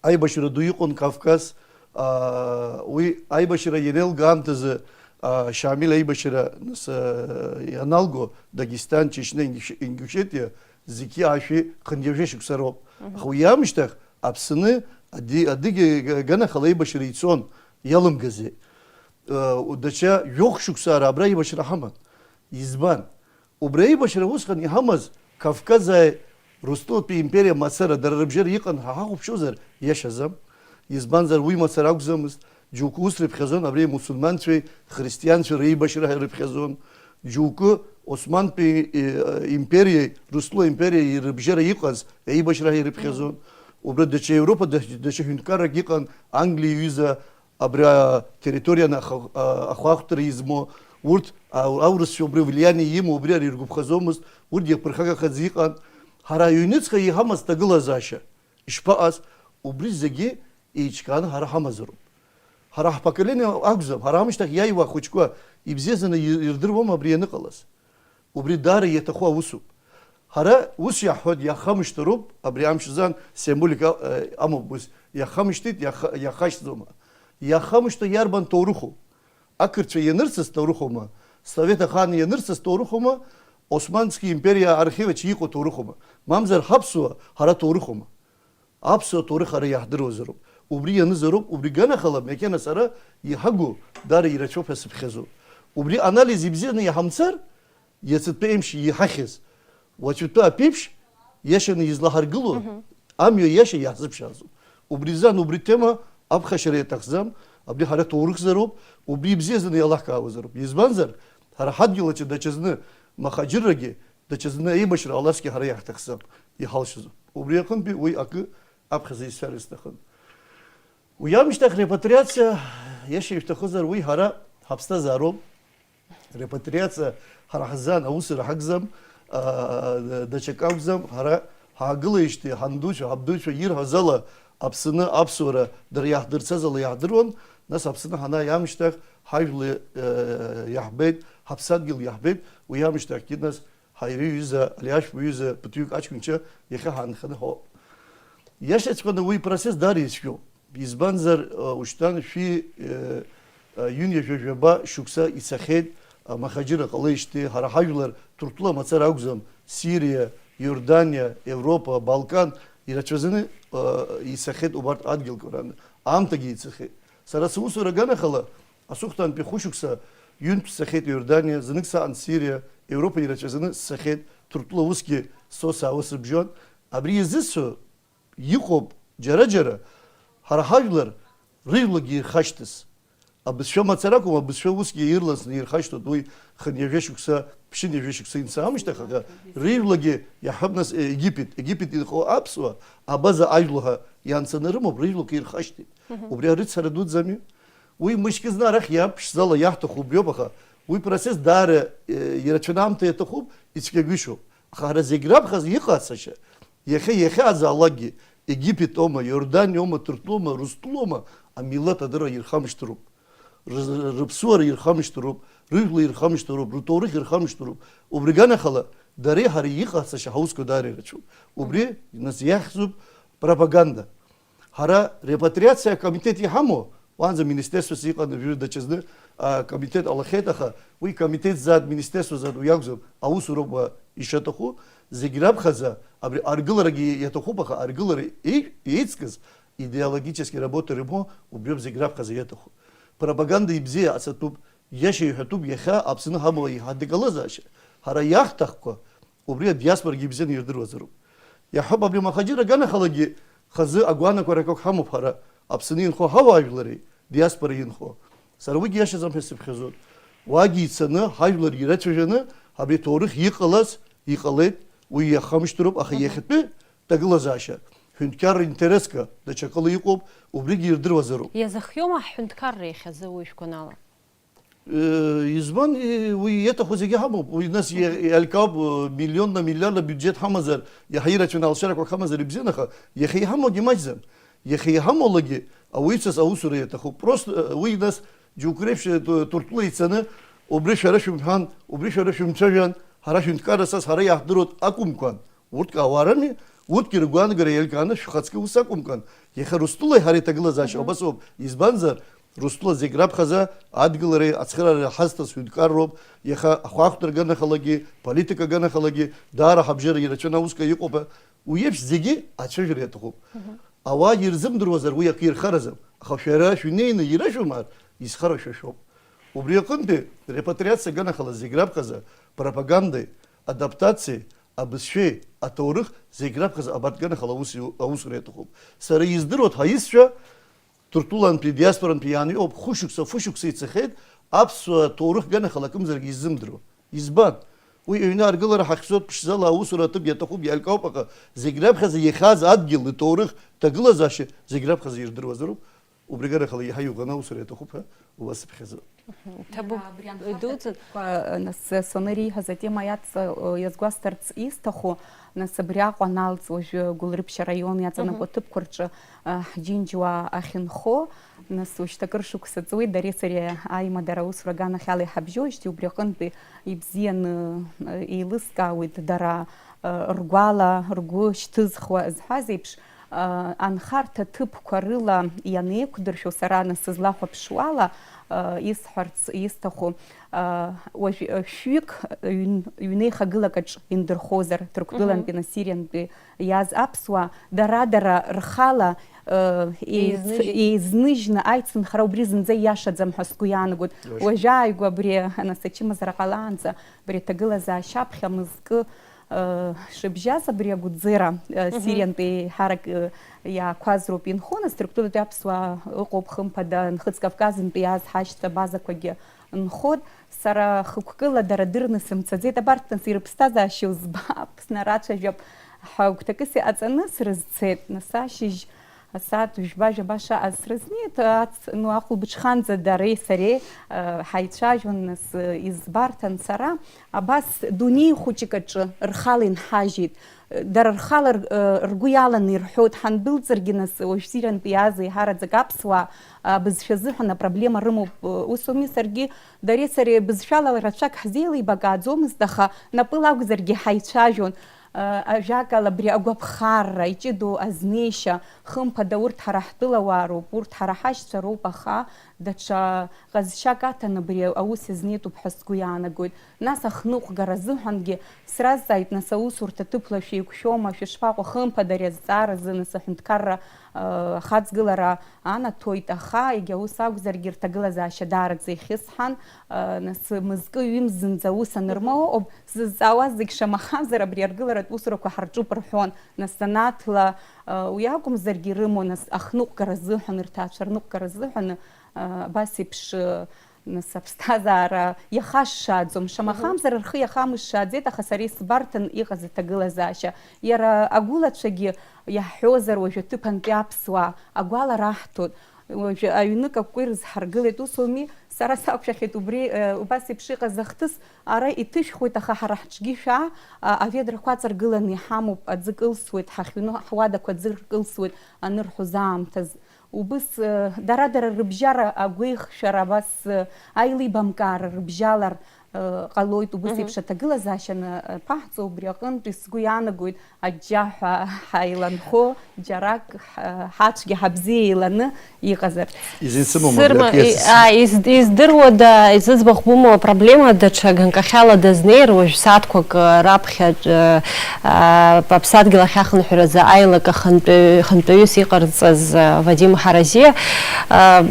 аибашьра ду иҟан Кавказ, аа, уи аибашьра ианеилга аамҭазы, аа, Шамил аибашьра, нас, аа, ианалго Дагестан, Чечня, Ингуш-, Ингушетиа, зқьи аашәи хынҩажәа шықәса роуп. Аха уи аамышьҭахь Аԥсны ади-, адыгьы га-, ганахала аибашьра ицон, иалымгазеи. Э, даҽа жәохә шықәсара абра аибашьра ҳаман. Избан? Убри аибашьра усҟан иҳамаз Кавказааи Урыстәылатәи империа мацара дара рыбжьара иҟан ҳәа ҳахәаԥшуазар, иашазам. Избанзар, уи мацара акәӡамызт. Џьоукы ус рыԥхьаӡон, абри амусульманцәеи христианцәеи реибашьра ҳәа ирыԥхьаӡон. Џьоукы Османтәи, э, империеи Урыстәыла империеи рыбжьара иҟаз еибашьра ҳәа ирыԥхьаӡон. Убра даҽа Европа, даҽа, даҽа ҳәынҭқаррак иҟан, Англиа иҩыза, абри атерриторианы аха-, а-, ахәаахәҭра измоу, урҭ, а-, аурысцәа убри влиание имоу, убри ара иргәаԥхаӡомызт, урҭ иаԥырхагахаӡа иҟан. Ҳара аҩныҵҟа иҳамаз ҭагылазаашьа ишԥаҟаз, убри зегьы еиҿкааны ҳара ҳамазароуп. Ҳара ҳпоколение акәӡам, ҳара амышьҭахь иааиуа ахәыҷқәа ибзиаӡаны ир-, ирдыруама абри ианыҟалаз? Убри даара иаҭаху аусуп. Ҳара ус иаҳҳәоит, иахамышҭыроуп, абри амш азы символика, э, амоуп ус, иахамышҭит, иаха-, иахашьҭӡома? Иахамышҭо иарбан ҭоурыху? Ақырҭцәа ианырцаз ҭоурыхума? Совет ахаан ианырцаз ҭоурыхума? Османский империа архив аҿы иҟоу ҭоурыхума? Мамзар ҳаԥсуа ҳара ҭоурыхума? Аԥсуа ҭоурых ара иаҳдыруазароуп. Убри ианызароуп, убри ганахала макьана сара иҳагу дара ирацәоуп ҳәа сыԥхьаӡоуп. Убри анализ ибзианы иҳамцар, иацытәи еиԥш иҳахьыз, уаҵәтәи аԥеиԥш иашаны излаҳаргыло, амҩа иаша иаҳзыԥшаазоуп. Убри азын убри тема аԥхашьара иаҭахӡам, абри ҳара ҭоурыхзароуп, убри ибзиаӡаны иалаҳкаауазароуп. Избанзар, ҳара ҳадгьыл аҿы даҽазны махаџьыррагьы, даҽазны аибашьра ҟаларцгьы ҳара иаҳҭахӡам, иҳалшозу. Убри аҟынтәи уи акы аԥхьаӡа исҳәар сҭахын. Уи амышьҭахь репатриациа иаша ишәҭахызар, уи ҳара ҳаԥсҭазаароуп. Репатриациа ҳара ҳзын аусура ҳакәӡам, аа, даҽакы акәӡам, ҳара ҳаагылеижьҭеи ҳандуцәа, ҳабдуцәа ирҳәаз ала Аԥсны аԥсуара дара иаҳдырцаз ала иаҳдыруан, нас Аԥсны ҳанааи аамышьҭахь ҳажәла, э, иаҳбеит, ҳаԥсадгьыл иаҳбеит, уи аамышьҭахьгьы нас ҳаира иҩыза, Алиашәба иҩыза ԥыҭҩык аҷкәынцәа иахьа ҳаанханы ҳоуп. Иашаҵәҟьаны уи процесс даара ицәгьоуп. Избанзар, э, ушьҭан шәи, э, э, ҩынҩажәа жәаба шықәса ицахьеит, э, махаџьырра ҟалеижьҭеи, ҳара ҳажәлар Ҭырқәтәыла мацара акәӡам, Сириа, Иорданиа, Европа, Балкан, ирацәаӡаны, э, ицахьеит убарҭ адгьылқәа ран, аамҭагьы ицахьеит. Сара сусура аганахала, асухәҭантәи хәышықәса ҩынтә сцахьеит Иорданиа, знык саан Сириа, Европа ирацәаӡаны сцахьеит, Ҭырқәтәыла усгьы сцо-саауа срыбжьон. Абри иазысҳәо, иҟоуп, џьара-џьара, ҳара ҳажәлар рыжәлагьы ирхашьҭыз. Абызшәа мацара акәым, абызшәа усгьы ирласны ирхашьҭуеит, уи хынҩажәа шықәса, ԥшьынҩажәа шықәса инца аамышьҭахь, аха рыжәлагьы иаҳҳәап, нас, Египет, Египет инхо аԥсуа, абаза ажәлаҳәа ианҵаны рымоуп, рыжәлақәа ирхашьҭит. Мгм. Убри арыцҳара дуӡӡами? Уи мышкы зны арахь иаԥшӡала иаҳҭаху убриоуп, аха уи процесс даара, э, ирацәаны аамҭа иаҭахуп, ицәгьагәышьоуп. Аха ҳара зегь раԥхьаӡа иҟаҳҵаша, иахьа иахьааӡаалакгьы, Египет аума, Иорданиа аума, Ҭырқәтәылоума, Урыстәылоума, амилаҭ адырра ирхамышҭроуп. Рыз-, рыԥсуара ирхамышҭроуп, рыжәла ирхамышҭроуп, рҭоурых ирхамышҭроуп. Убри аганахала, дареи ҳареи иҟаҳҵаша ҳаусқәа даара ирацәоуп. Убри, нас, иахьӡуп пропаганда. Ҳара репатриациа акомитет иҳамоу, уаанӡа министерствас иҟан, уажәы даҽазны, а, комитет ҟалахьеит, аха уи комитет зад, министерство зад уи акәӡам, аусуроуп уа ишаҭаху, зегь раԥхьаӡа, абри аргыларагьы иаҭахуп, аха аргылара еи-, еиҵкыз идеологически работа рымоу убриоуп зегь раԥхьаӡа иаҭаху. Пропаганда ибзиа ацатәуп, иашьа иҳәатәуп иахьа Аԥсны ҳамоу иҳадгалазаашьа. Ҳара иаҳҭахқәа, убри адиаспорагьы ибзианы ирдыруазароуп. Иаҳҳәап, абри амахаџьырра аганахалагьы хазы агәаанагара акоуп ҳамоуп ҳара, Аԥсны инхо ҳауаажәлари диаспора инхо. Сара уигьы иашаӡам ҳәа сыԥхьаӡоит. Уагьы ицаны, ҳажәлар ирацәажәаны, абри аҭоурых иҟалаз иҟалеит, уи иахамышҭроуп, аха Мгм. иахьатәи ҭагылазаашьа, ҳәынҭқарра интересқәа даҽакала иҟоуп, убригьы ирдыруазароуп. Иазыхиоума ҳҳәынҭқарра иахьазы уи шәгәанала? Э, избан, э, уи иаҭаху зегьы ҳамоуп. Уи нас иа-, иалкаауп, э, миллионна, миллиардна биуџьеҭ ҳамазар, иаҳа ирацәаны алшарақәак ҳамазар ибзиан, аха иахьа иҳамоугьы маҷӡам. Иахьа иҳамоулагьы ауаҩыцәас аусура иаҭахуп. Просто, э, уи нас џьоук реиԥш, э, ту-, Ҭырқәтәыла ицаны, убри шәара шәымҳәан, убри шәара шәымцәажәан, ҳара ҳҳәынҭқарра сас ҳара иаҳдыруеит акәымкәан. Урҭ ауаа рами, урҭгьы ргәаанагара еилкааны шәхаҵкы ус акәымкәан, иахьа Урыстәылеи ҳареи иҭагылазаашьа Мгм. убас ауп. Избанзар, Урыстәыла зегь раԥхьаӡа адгылареи ацхыраареи ҳазҭаз ҳәынҭқарроуп, иахьа ахәаахәҭра аганахалагьы, политика аганахалагьы, даара ҳабжьара ирацәаны аусқәа иҟоуп ҳәа, уи еиԥш зегьы ацәажәара иаҭахуп. Мгм. Ауаагьы ирзымдыруазар уи акы ирхаразам, аха шәара шәнеины ирашәымаар, изхара шәа шәоуп. Убри аҟынтәи репатриациа аганахала зегь раԥхьаӡа пропагандеи, адаптациеи, абызшәеи, аҭоурых зегь раԥхьаӡа абарҭ аганахала аус иу-, аусура иаҭахуп. Сара издыруа ҳаисцәа, Ҭырқәтәылантәи, диаспорантәи иааны иҟоуп, хәышықәса, фышықәса ицахьеит, аԥсуа ҭоурых аганахала акымзарак иззымдыруа. Избан? Уи аҩны аргылара ҳахьӡоит, ԥшӡала аусура аҭыԥ иаҭахуп, иалкаауп, аха зегь раԥхьаӡа иахьааз адгьыл, иҭоурых, ҭагылазаашьа зегь раԥхьаӡа ирдыруазароуп. Убри аганахала иаҳа иуӷаны аусура иаҭахуп ҳәа убас сыԥхьаӡоит. Ҭабуп, Иара абри анхарҭа идуӡӡан. Ҭыԥқәа, нас, Сониа ииҳәаз атема иаҵ-, иазгәасҭарц исҭаху, нас, абри Аҟәа аналҵ уажәы Гәылрыԥшь араион иаҵанакуа Мгм. ҭыԥқәа рҿы, а, ҳџьынџьуаа ахьынхо, нас, ушьҭа акыр шықәса ҵуеит, дареи сареи аимадара аусура аганахьала иҳабжьоижьҭеи, убри аҟынтәи ибзианы, а, еилыскаауеит дара, а, ргәала, ргәы шьҭызхуа зҳәаз еиԥш, Анхарҭа ҭыԥқәа рыла ианеиқәдыршәо, сара аны сызлахәаԥшуала, Исҳәарц исҭаху, уажә шәҩык ҩн-, ҩнеихагылак аҿ индырхозар, Ҭырқәтәылантәи, нас, Сириантәи иааз аԥсуаа, дара-дара рхала, еиц-, Еизныжь. еизныжьны аицынхара убри зынӡа ииашаӡам ҳәа сгәы иаанагоит. Иашоуп. Уажәааигәа абри, нас, ачымазара ҟалаанӡа абри аҭагылазаашьа аԥхьа мызкы шыбжьаз абри агәыӡера, Мгм. Сириантәи еиҳарак иаақәаз роуп инхо, нас, Ҭырқәтәылатәи аԥсуаа ыҟоуп, хымԥада, Нхыҵ Кавказынтәи иааз ҳашьцәа абазақәагьы нхот. Сара хықәкыла дара дырны сымцаӡеит, абарҭ, нас, ирыԥсҭазаашьа узбап, снарацәажәап ҳәа гәҭакыс иҟаҵаны срызцеит, нас, ашьыжь асааҭ жәба-жәаба шаҟа срызнеит, ац-, ну, ахәылбыҽханӡа дареи сареи, э, ҳаицәажәон, нас, э, избарҭан сара, абас дунеи хәыҷык аҿы рхала инҳажьит. Дара рхала р-, э, ргәы иаланы ирҳәоит, ҳандәылҵыргьы, нас, уажә Сириантәи иааз еиҳараӡак аԥсуаа, а, бызшәа азыҳәан апроблема рымоуп, э, усоуми, саргьы дареи сареи бызшәала рацәак ҳзеилибакааӡомызт, аха напыла акәзаргьы ҳаицәажәон. Ажәакала, абри агәаԥхарра, иҷыдоу азнеишьа, хымԥада, урҭ ҳара ҳтәылауаа роуп, урҭ ҳара ҳашьцәа роуп, аха даҽа ҟазшьак аҭаны абри аус иазнеитәуп ҳәа сгәы иаанагоит. Нас ахныҟәгара азыҳәангьы сразҵааит, нас, аусурҭа ҭыԥла шәеиқәшәома, шәышԥаҟоу, хымԥада, ари азҵааразы, нас, аҳәынҭқарра, э, ахаҵгылара анаҭоит, аха егьа ус акәзаргьы рҭагылазаашьа даараӡа ихьысҳан, э, нас, мызкы ҩымз зынӡа аус анырмоу ыҟоуп. Сзызҵаауаз зегь шамахамзар абри аргыларатә усурақәа ҳарҿуп рҳәон, нас, занааҭла, э, уи акәымзаргьы ирымоу, нас, ахныҟәгара азыҳәан, рҭаацәа рныҟәгара азыҳәан, э, абас еиԥш, э, нас, аԥсҭазаара иахашшааӡом, шамахамзар рхы иахамышшааӡеит, аха сара исбарҭан иҟаз аҭагылазаашьа. Иара агәылацәагьы иаҳҳәозар, уажә аҭыԥантәи аԥсуаа агәала раҳҭоит. Уажәы аҩнык акәкәа ирызҳаргылеит, ус ауми? Сара сақәшәахьеит убри, э, убас еиԥш иҟаз ахҭыс, ара иҭышәхуеит, аха ҳара ҳҿгьы шәаа, а, аведрақәа аҵаргыланы иҳамоуп, аӡы кылсуеит, ҳахьҩну ҳуадақәа аӡы ркылсуеит анырҳәоз аамҭаз. Убыс, э, дара-дара рыбжьара агәеихшәара абас, э, аилибамкаара рыбжьалар, э, ҟалоит, убыс Мгм. еиԥш аҭагылазаашьа анаԥаҳҵо, убри аҟынтәи сгәы иаанагоит, аџьџьаҳәа ҳаиланхо, џьарак ҳ-, ҳацәгьа ҳабзиа еиланы иҟазарц. Изин сымоума, Сырма, абри и-, а, из-, издыруада, изыӡбахә бымоу апроблема даҽа ганкахьала дазнеир, уажә сааҭқәак, а, раԥхьа, а, а, аԥсадгьыл ахь ахынҳәразы аилак ахантәаҩ-, хантәаҩыс иҟарҵаз, а, Вадим Ҳаразиа, а,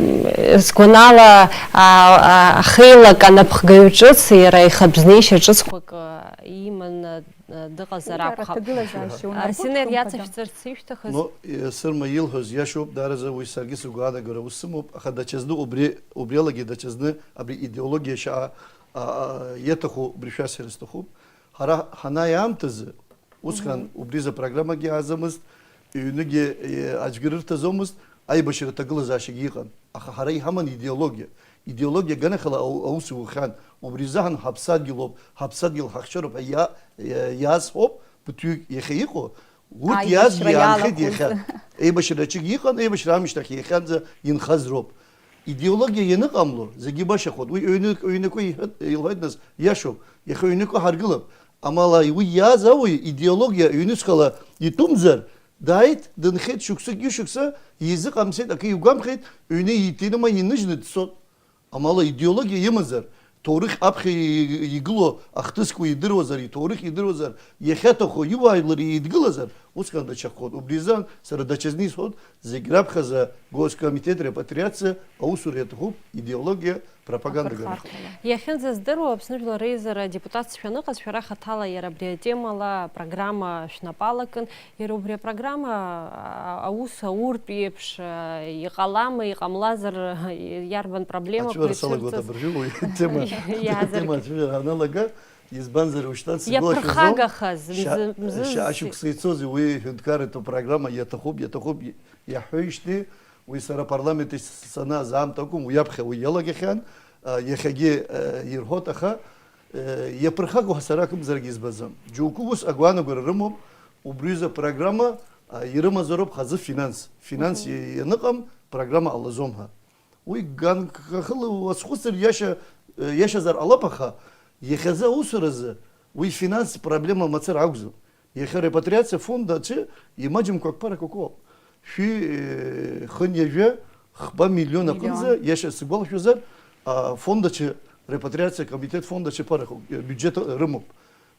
сгәанала, а, а, ахеилак анапхгаҩ ҿыц, иара ихатә знеишьа ҿыцқәак, а, иман, а, дыҟазар Убра акәхап. Аҭагылазаашьа А, унаргоит, Арсен, хымԥада. Иацышәҵарц ишәҭахыз? Ну, э, Сырма илҳәоз иашоуп, даараӡа уи саргьы сгәаанагара ус сымоуп, аха даҽазны убри, убриалагьы даҽазны абри идеологиа шьа-, а, а, иаҭаху убри шәасҳәар сҭахуп. Ҳара ҳанааи аамҭазы, усҟан Мгм. убри за программагьы ааӡамызт, ҩныгьы, э, аӡәгьы рырҭаӡомызт, аибашьра аҭагылазаашьагьы иҟан. Аха ҳара иҳаман идеологиа. Идеологиа аганахьала ау-, аус иухьан. Убри изаҳан ҳаԥсадгьыл ауп, ҳаԥсадгьыл ҳахьчароуп ҳәа иа-, иа-, иааз ҳәоуп, ԥыҭҩык иахьа иҟоу, урҭ Аибашьра иаазгьы иаанхеит иалахәыз. Иахьа. Еибашьра аҿык иҟан, еибашьра аамышьҭахь иахьанӡа инхаз роуп. Идеологиа ианыҟамло, зегьы башахоит. Уи ҩнык, ҩнақәа иҳәеит, илҳәеит нас, иашоуп, иахьа ҩнықәа ҳаргылап. Амала уи иааз ауаҩ идеологиа ҩнуҵҟала итәымзар, дааит, дынхеит шықәсык, ҩышықәса, изыҟамҵеит, акы игәамԥхеит, ҩны иҭирыма иныжьны дцот. Амала идеологиа имазар, ҭоурых аԥхьа и-, игылоу ахҭысқәа идыруазар, иҭоурых идыруазар, иахьаҭаху иуаажәлар еидгылазар, усҟан даҽакхоит. Убри азы сара даҽазны исҳәоит, зегь раԥхьаӡа Госкомитет репатриациа аусура иаҭахуп идеологиа пропаганда Аԥырхарҭала. Иахьынӡаздыруа, Аԥсны Жәлар Реизара адепутатцәа шәаныҟаз, шәара хаҭала иара абри атемала апрограмма шәнапы алакын. Иара убри апрограмма, а, аус ауртә еиԥш, а, иҟалама, иҟамлазар, а, иарбан проблемақәа Ацәажәара салагоит ицәырҵыз? Абыржәы уи атема, Иаазыркит. Атема ацәажәара аналага, избанзар, ушьҭан сгәалашәаӡом. Иаԥырхагахаз, Шьа-, мзы-, мзызс. Шьа-, ашықәса ицозеи уи аҳәынҭқарратә программа иаҭахуп, иаҭахуп, иаҳҳәеижьҭеи, уи сара апарламент ахь санааз аамҭа акәым, уи аԥхьа уи иалагахьан, а, иахьагьы, а, ирҳәоит, аха, а, иаԥырхагоу ҳәа сара акымзарак избаӡом. Џьоукы ус агәаанагара рымоуп, убри аҩыза апрограмма, а, ирымазароуп хазы финанс. Финанс Мгм. иа-, ианыҟам, программа ҟалаӡом ҳәа. Уи ганкахыла уазхәыцыр иаша-, иашазар ҟалап, аха иахьазы аусуразы уи финанс проблема мацара акәӡам. Иахьа репатриациа фонд аҿы имаҷымкәа ақәԥарақәа ыҟоуп. Шәи, э, хынҩажәа хԥа миллион Миллион. Аҟынӡа, иаша сгәалашәозар, афонд аҿы, репатриациа акомитет фонд аҿы ԥарахуп, биуџьеҭ рымоуп.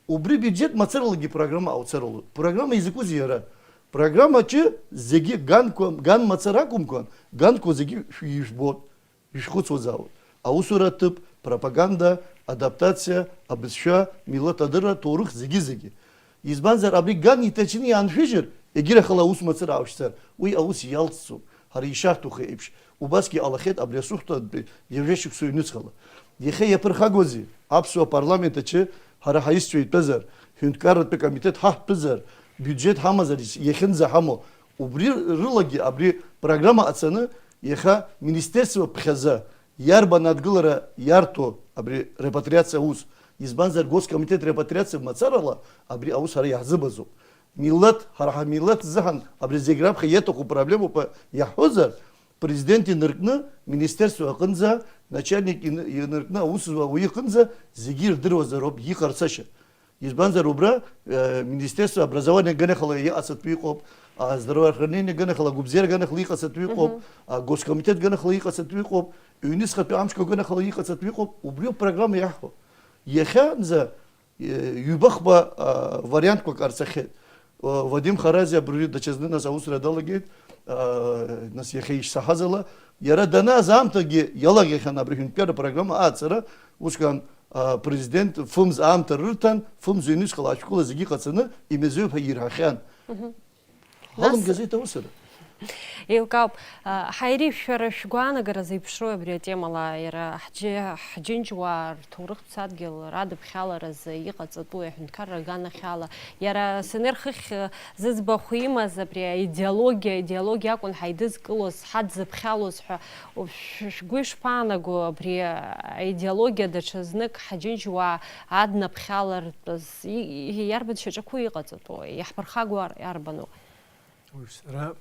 Убри биуџьеҭ мацаралагьы программа ауцаралоит. Программа изакәызеи иара? Программа аҿы зегьы ганқәа, ган мацара акәымкәан, ганқәа зегьы шәи-, ижәбоит, ишәхәыцуазаауеит. Аусура аҭыԥ, пропаганда, адаптациа, абызшәа, милаҭ адырра, ҭоурых, зегьы-зегьы. Избанзар, абри ган иҭаҷны иааншәыжьыр, егьырахала аус мацара аушьцар, уи аус иалҵӡом. Ҳара ишаҳҭаху еиԥш, убасгьы иҟалахьеит абри асухәҭантәи ҩажәа шықәса ҩнуҵҟала. Иахьа иаԥырхагоузеи? Аԥсуа парламент аҿы ҳара ҳаисцәа итәызар, ҳәынҭқарратә комитет ҳаҳтәызар, биуџьеҭ ҳамазар, ис-, иахьынӡаҳамоу, убри рылагьы абри программа ацаны, иахьа министерство ԥхьаӡа иарбан адгылара иарҭо абри репатриациа аус? Избанзар, госкомитет репатриациа мацарала абри аус ҳара иаҳзыбаӡом. Милаҭ, ҳара ҳамилаҭ зыҳәан абри зегь раԥхьа иаҭаху проблемоуп ҳәа иаҳҳәозар, президент инаркны, министерство аҟынӡа, начальник ин-, инаркны, аус зуа ауаҩы иҟынӡа зегьы ирдыруазароуп иҟарҵашьа. Избанзар, убра, э, министерство образования ганахьала иҟаҵатәы иҟоуп, а, здравоохранение ганахьала, гәыбзиара ганахьала иҟаҵатәы иҟоуп, Мгм. а, госкомитет ганахьала иҟаҵатәы иҟоуп, ҩнуҵҟатәи амшқәа ганахьала иҟаҵатәы иҟоуп, убриоуп программа иаҳҳәо. Иахьанӡа, э, ҩбахба, а, вариантқәак ҟарҵахьеит. О, Вадим Харази абыржәы даҽазны нас аусура далагеит, а, нас иахьа ишсаҳаз ала, иара данааз аамҭагьы иалагахьан абри ҳәынҭқарра программа ааҵара, усҟан, а, президент фымз аамҭа рырҭан, фымз ҩнуҵҟала ашәҟәыла зегьы ҟаҵаны имазеиуп ҳәа ирҳәахьан. Мгм. Нас Ҳалымгазеит аусура. Еилкаауп. А, Ҳаири, шәара шәгәаанагара зеиԥшроу абри атемала, иара ҳџьы-, ҳџьынџьуаа рҭоурыхтә ԥсадгьыл радыԥхьаларазы иҟаҵатәу аҳәынҭқарра аганахьала, иара Сенер хыхь, э, зыӡбахә имаз абри аидеологиа, аидеологиа акәын ҳаидызкылоз, ҳадзыԥхьалоз ҳәа, шә-, шәгәы ишԥаанаго абри аидеологиа даҽазнык ҳџьынџьуаа аднаԥхьалартәыз, и-, и-, иарбан шьаҿақәоу иҟаҵатәу, иаҳԥырхагоу ар-, арбану? Уи сара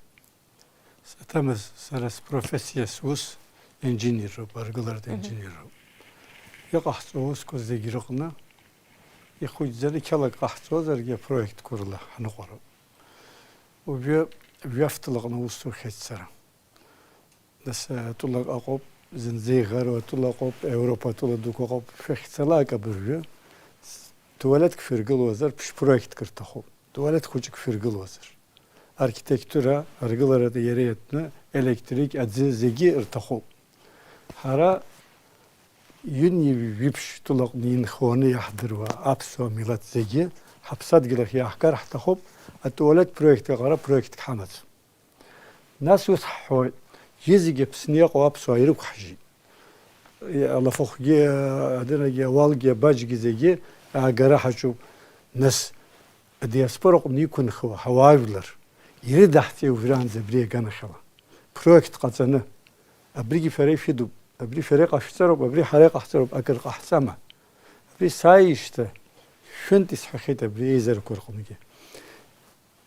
саҭамыз, сара спрофессиа, сус инженерроуп, аргыларатә Мгм. инженерроуп. Иҟаҳҵо аусқәа зегь рыҟны, ихәыҷӡаны қьалак ҟаҳҵозаргьы, апроектқәа рыла ҳныҟәароуп. Уажәы жәаф тылаҟны аус зухьеит сара. Нас, атәылак ыҟоуп, зынӡа иӷаруа атәыла ыҟоуп, Европа атәыла дуқәа ыҟоуп. Шәахьцалак абыржәы, туалетк шәыргылозар, ԥшь-проектк рҭахуп. Туалет хәыҷык шәыргылозар. Архитектура, аргыларада иара иатәны, електрик, аӡы, зегьы рҭахуп. Ҳара ҩынҩажәи жәиԥшь тәылаҟны инхоны иаҳдыруа аԥсуа милаҭ зегьы ҳаԥсадгьыл ахь иааҳгар ҳҭахуп, атуалет проект аҟара проектк ҳамаӡам. Нас ус ҳҳәоит, зегьы-зегьы Аԥсны иҟоу аԥсуаа ирықәҳжьит. Алафахәгьы, адырагьы, ауалгьы, абаџьгьы зегьы аагара ҳаҿуп. Нас адиаспора аҟны иқәынхауа ҳауаажәлар ирыдаҳҵеи уажәраанӡа абри аганахьала? Проект ҟаҵаны, абригьы шәара ишәыдуп, абри шәара иҟашәҵароуп, абри ҳара иҟаҳҵароуп, акыр ҟаҳҵама? Абри сааижьҭеи шәынтә исҳәахьеит абри еизарақәа рҟынгьы.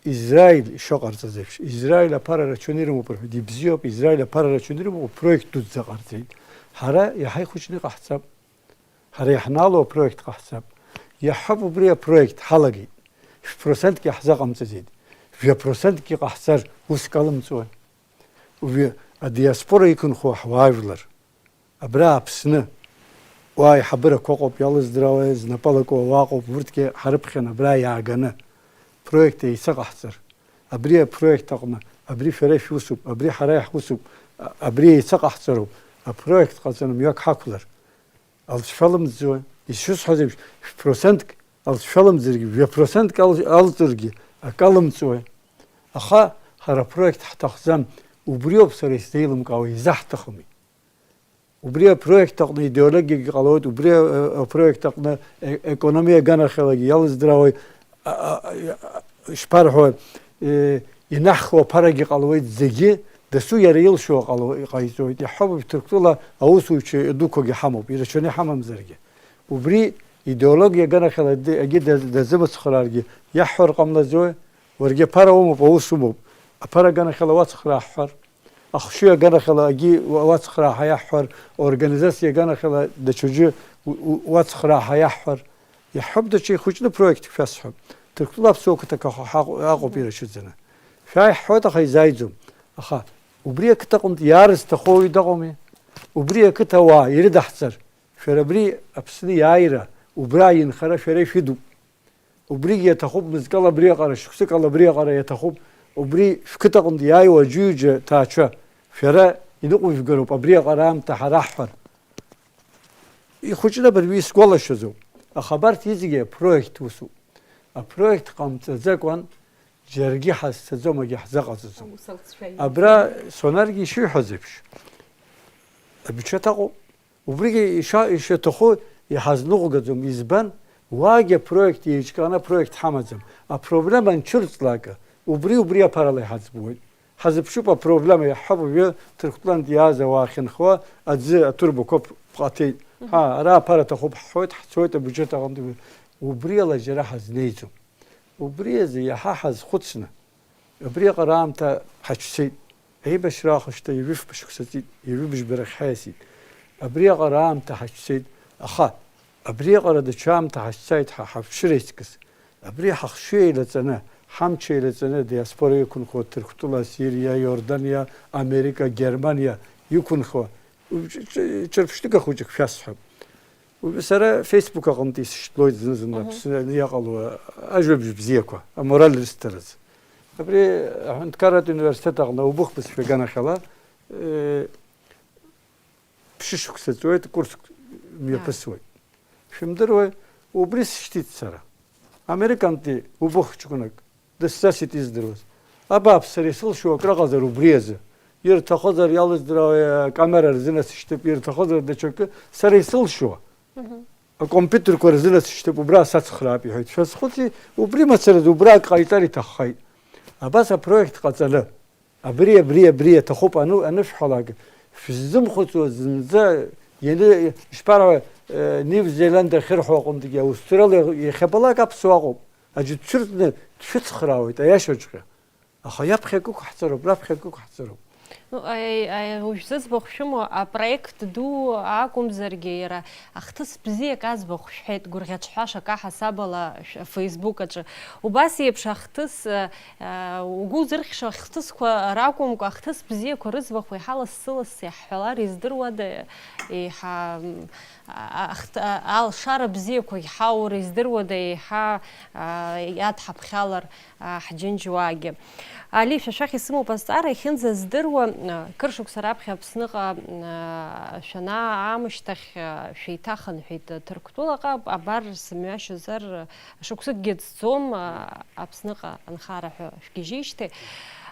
Израиль ишыҟарҵаз еиԥш, Израиль аԥара рацәаны ирымоуп рҳәеит, ибзиоуп, Израиль аԥара рацәаны ирымоуп, проект дуӡӡа ҟарҵеит. Ҳара иаҳа ихәыҷны иҟаҳҵап. Ҳара иаҳнаало апроект ҟаҳҵап. Иаҳҳәап, убри апроект ҳалагеит. Шә-процентгьы ҳзаҟамҵаӡеит. Жәа-процентгьы ҟаҳҵар, уск алымҵуан. Уажәы адиаспора иқәынхо ҳуаажәлар, абра Аԥсны, уа аиҳабырақәа ыҟоуп, иалыздыраауа, знапы алаку ауаа ыҟоуп, урҭгьы ҳрыԥхьан абра иааганы, проект еицаҟаҳҵар, абри апроект аҟны, абри шәара шәусуп, абри ҳара иаҳусуп, а-, абри еицаҟаҳҵароуп, апроект ҟаҵаны мҩак ҳақәлар, алҵшәа лымҵӡои? Ишысҳәаз еиԥш, шә-процентк алҵшәа лымҵыргьы, жәа-процентк ал-, алҵыргьы, акы алымҵуеи? Аха ҳара апроект ҳҭахӡам, убриоуп сара исзеилымкаауа, изаҳҭахыми. Убри апроект аҟны идеологиагьы ҟалоит, убри, э, апроект аҟны, э, економиа аганахьалагьы иалыздыраауеит, а, а, а, ишԥарҳәо, э, инаҳхуа аԥарагьы ҟалоит, зегьы дасу иара илшо ҟало-, иҟаиҵоит. Иаҳҳәап, Ҭырқәтәыла аусуҩцәа дуқәагьы ҳамоуп, ирацәаны иҳамамзаргьы. Убри идеологиа аганахьала д-, егьи да-, дазымыцхрааргьы иаҳҳәар ҟамлаӡои? Уаргьы аԥара умоуп, аус умоуп. Аԥара аганахьала уацхраа ҳҳәар? Ахшыҩ аганахьала агьи уа-, уацхраа ҳәа иаҳҳәар, аорганизациа аганахьала даҽаӡәы у-, у-, уацхраа ҳәа иаҳҳәар, иаҳҳәап, даҽа ихәыҷны проектк шәасҳәап. Ҭырқәтәыла аԥсуа қыҭақәа ҳаҟ-, аҟоуп ирацәаӡаны. Шәааи ҳҳәоит, аха изааиӡом. Аха убри ақыҭа аҟынтә иаарызҭаху уаҩы дыҟоуми? Убри ақыҭауаа ирыдаҳҵар, шәара абри Аԥсны иааира, убра инхара шәара ишәыдуп. Убригьы иаҭахуп, мызкала абриаҟара, шықәсыкала абриаҟара иаҭахуп. Убри шәқыҭаҟынтә иааиуа аџьуџьа ҭаацәа, шәара иныҟәыжәгароуп абриаҟара аамҭа ҳара ҳҳәар. Ихәыҷны абыржәы исгәалашәаӡом. Аха абарҭ зегьы апроект усуп. Апроект ҟамҵаӡакәан џьаргьы ҳазцаӡом, акгьы ҳзаҟаҵаӡом. Аус алҵшәа имоуп. Абра Сонаргьы ишиҳәаз еиԥш, абиуџьеҭ аҟоуп. Убригьы иша-, ишаҭаху иҳазныҟәгаӡом. Избан? Уаагьы апроект еиҿкааны апроект ҳамаӡам. Апроблема анцәырҵлак, убри, убри аԥарала иҳаӡбуеит. Ҳазыԥшуп апроблема, иаҳҳәап, уажәы Ҭырқәтәылантә иааз ауаа ахьынхауа аӡы атурбақәа п-, ҟаҭеит. Мгм. Ҳа, ара аԥара аҭахуп, ҳҳәоит, ҳцоит абиуџьеҭ аҟынтә. Убри ала џьара ҳазнеиӡом. Убри азы иаҳа ҳазхәыцны, абриаҟара аамҭа ҳацәцеит. Аибашьра аахышьҭра ҩажәи фба шықәса ҵит, ҩажәи бжьба рахь ҳаиасит. Абриаҟара аамҭа ҳацәцеит, аха абриаҟара даҽа аамҭа ҳацәцааит ҳа ҳаԥшыра иҵкыс. Абри ҳахшыҩ еилаҵаны, ҳамч еилаҵаны, диаспора иқәынхо, Ҭырқәтәыла, Сириа, Иорданиа, Америка, Германиа иқәынхо, ҿ-, ҿ-, ҿырԥштәыга хәыҷык шәасҳәап. Уажәы сара Facebook аҟынтә исышьҭлоит зны-зынла. Мгм. Аԥсны иҟало ажәабжь бзиақәа, амораль рысҭаразы. Абри аҳәынҭқарратә университет аҟны убыхԥыс шәаганахьала, э, ԥшьышықәса ҵуеит, курск мҩаԥысуеит. Шәымдыруеи, убри сышьҭит сара. Американтәи убыхҷкәынак дысҵасит издыруаз. Абааԥс, сара исылшо акрыҟазар убри азы. Ирҭахызар иалыздыруа акамера рзы насышьҭып, ирҭахызар даҽакы, сара исылшо. Мгм. Акомпиутерқәа рзы насышьҭып, убра сацхраап, иҳәеит. Шәазхәыци, убри мацараз, убра ак ҟаиҵар иҭаххеит. Абас апроект ҟаҵаны. Абри, абри, абри аҭахуп ану-, анышәҳәалак, шәзымхәыцуа зынӡа ианы, ишԥарҳәа, э, Нив Зеланд ахьырҳәо аҟынтәгьы аусҭрала иахьабалак аԥсуа ыҟоуп. Аӡәы дцәырҵны дшәыцхраауеит, аиашаҵәҟьа. Аха иаԥхьа акы ықәҳҵароуп, раԥхьа акы ықәҳҵароуп. Ну, аи-, аи-, уажә зыӡбахә шәымоу апроект ду акәымзаргьы, иара ахҭыс бзиак аӡбахә шәҳәеит, гәырӷьаҿҳәаша акаҳасаб ала шә-, Facebook аҿы. Убас еиԥш ахҭыс, а, а, угәы узырхьша ахҭысқәа ракәымкәа, ахҭыс бзиақәа рыӡбахә еиҳа лассы-лассы иаҳҳәалар издыруада, еиҳа, м, а-, ахҭ-, а-, алшара бзиақәа иҳаур издыруада, еиҳа, а, иадҳаԥхьалар, а, ҳџьынџьуаагьы. Али, шәа шәахь исымоуп азҵаара, иахьынӡаздыруа, а, кыр шықәса раԥхьа Аԥсныҟа, а, шәанаа аамышьҭахь, а, шәеиҭахынҳәит Ҭырқәтәылаҟа, абар сымҩашьозар, шықәсыкгьы ҵӡом, а, Аԥсныҟа анхара ҳәа шәгьежьижьҭеи.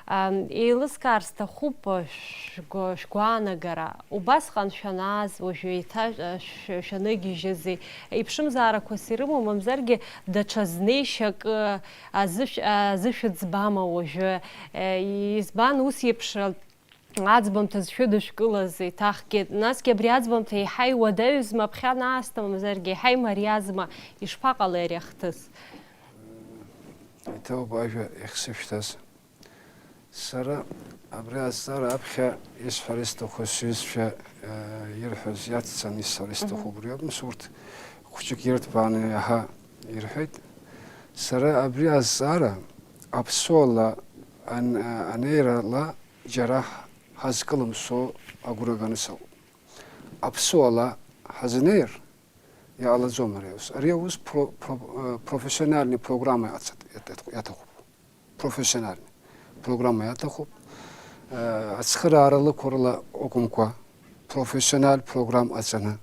Ам, еилыскаар сҭахуп, а, шәгәа-, шәгәаанагара. Убасҟан шәанааз, уажәы еиҭа, а, шә-, шәаныгьежьызи? Иԥшымзаарақәас ирымоу, мамзаргьы даҽа знеишьа акы азышә-, азышәа ӡбама уажәы? Е, избан ус еиԥш аӡбамҭа зшәыдышәкылаз еиҭахгеит? Насгьы абри аӡбамҭа еиҳа иуадаҩызма аԥхьа анаасҭа, мамзаргьы еиҳа имариазма? Ишԥаҟалеи ари ахҭыс? Иҭоуп ажәа иахьсышәҭаз. Сара абри азҵаара аԥхьа исҳәар исҭаху сҩызцәа, э, ирҳәаз иацҵаны исҳәар исҭаху Мгм. убри акәым, урҭ хәыҷык ирҭбааны иаҳа ирҳәеит. Сара абри азҵаара аԥсуала ан-, анеирала џьара ҳазкылымсо агәра ганы сыҟоуп. Аԥсуала ҳазнеир, иҟалаӡом ари аус. Ари аус про-, про-, э, профессиональный программа иаҭ-, иаҭ-, иаҭахуп. Профессиональный программа иаҭахуп. Э, ацхыраара лықәырла акәымкәа, профессиональ программа ҟаҵаны,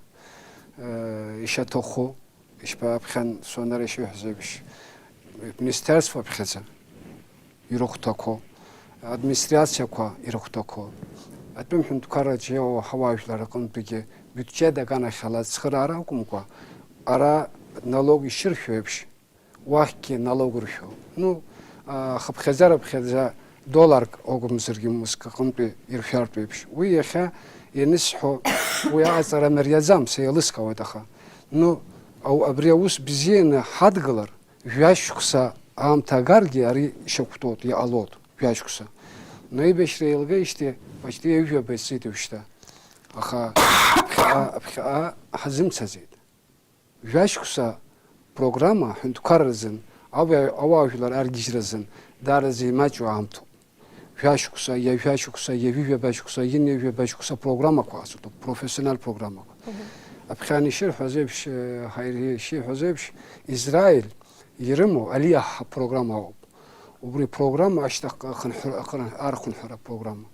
э, ишаҭаху, ишԥа-, аԥхьан Сонар ишиҳәаз еиԥш, министерство аԥхьаӡа ирыхәҭақәоу, администриациақәа ирыхәҭақәоу, атәым ҳәынҭқарраҿы иҟоу ҳауаажәлар рҟынтәигьы биуџьет аганахьала ацхыраара акәымкәа, ара налог ишыршәо еиԥш, уахьгьы налог ршәо. Ну, а, хыԥхьаӡа-рыԥхьаӡа долларк акәымзаргьы мызк аҟынтәи иршәартә еиԥш. Уи иахьа ианысҳәо, уи аҟаҵара мариаӡам, сеилыскаауеит, аха, ну, ау-, абри аус бзианы ҳадгылар, жәа-шықәса аамҭа агаргьы ари ишьақәтәоуп, иҟалоит, жәа-шықәса. Но аибашьра еилгаижьҭеи почти ҩажәа ба ицеит уажәшьҭа. Аха ԥхьаҟа, ԥхьаҟа ҳазымцаӡеит. Жәа-шықәса программа ҳәынҭқарра рзын, ауаа-, ауаажәлар аргьежьра азын даараӡа имаҷу аамҭоуп. жәашықәса, иажәа шықәса, иажәижәаба шықәса, инеижәаба шықәса программақәа ҟасҵоит, профессионал программақәа. Аԥхьан ишырҳәаз еиԥш, ҳаир ишиҳәаз еиԥш, Израиль ирымоу Алиаҳ программа ауп. Убри программа ашьҭахьҟа ахынҳәра, ахын-, архынҳәра программа.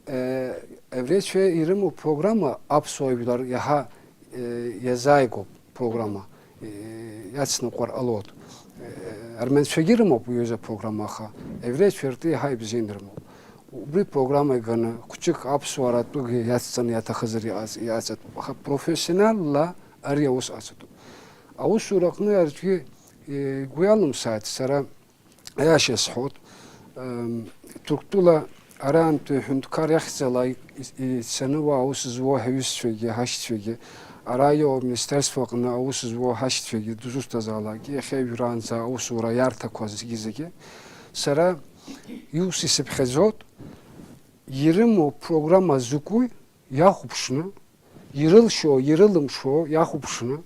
Еврейцәа ирымоу программа аԥсуа жәлар иаҳа иазааигәоуп программа, иацныҟәар ҟалоит. Арменцәагьы рымоуп уи азы апрограмма, аха еврейцәа ртәы иаҳа ибзианы ирымоуп. Убри программа иганы, хәҷык аԥсуара атәыгьы иацҵаны иаҭахызар иҟаҵатәуп. Аха профессионалла ари аус ацатәуп. Аусура аҟны аӡәгьы игәы иалымсааит, сара Аиаша сҳәоит, Ҭырқәтәыла араантәи аҳәынҭқар иахьӡала ицаны уа аус зуоу ҳаҩызцәагьы, ҳашьцәагьы, ара иоуа аминистерство аҟны аус зуоу ҳашьцәагьы дызусҭазаалакгьы, иахьа уажәраанӡа аусура иарҭақәа зегьы-зегьы, сара иус исыԥхьаӡоит, ирымоу программа закәи иахәаԥшны, ирылшо, ирылымшо иахәаԥшны,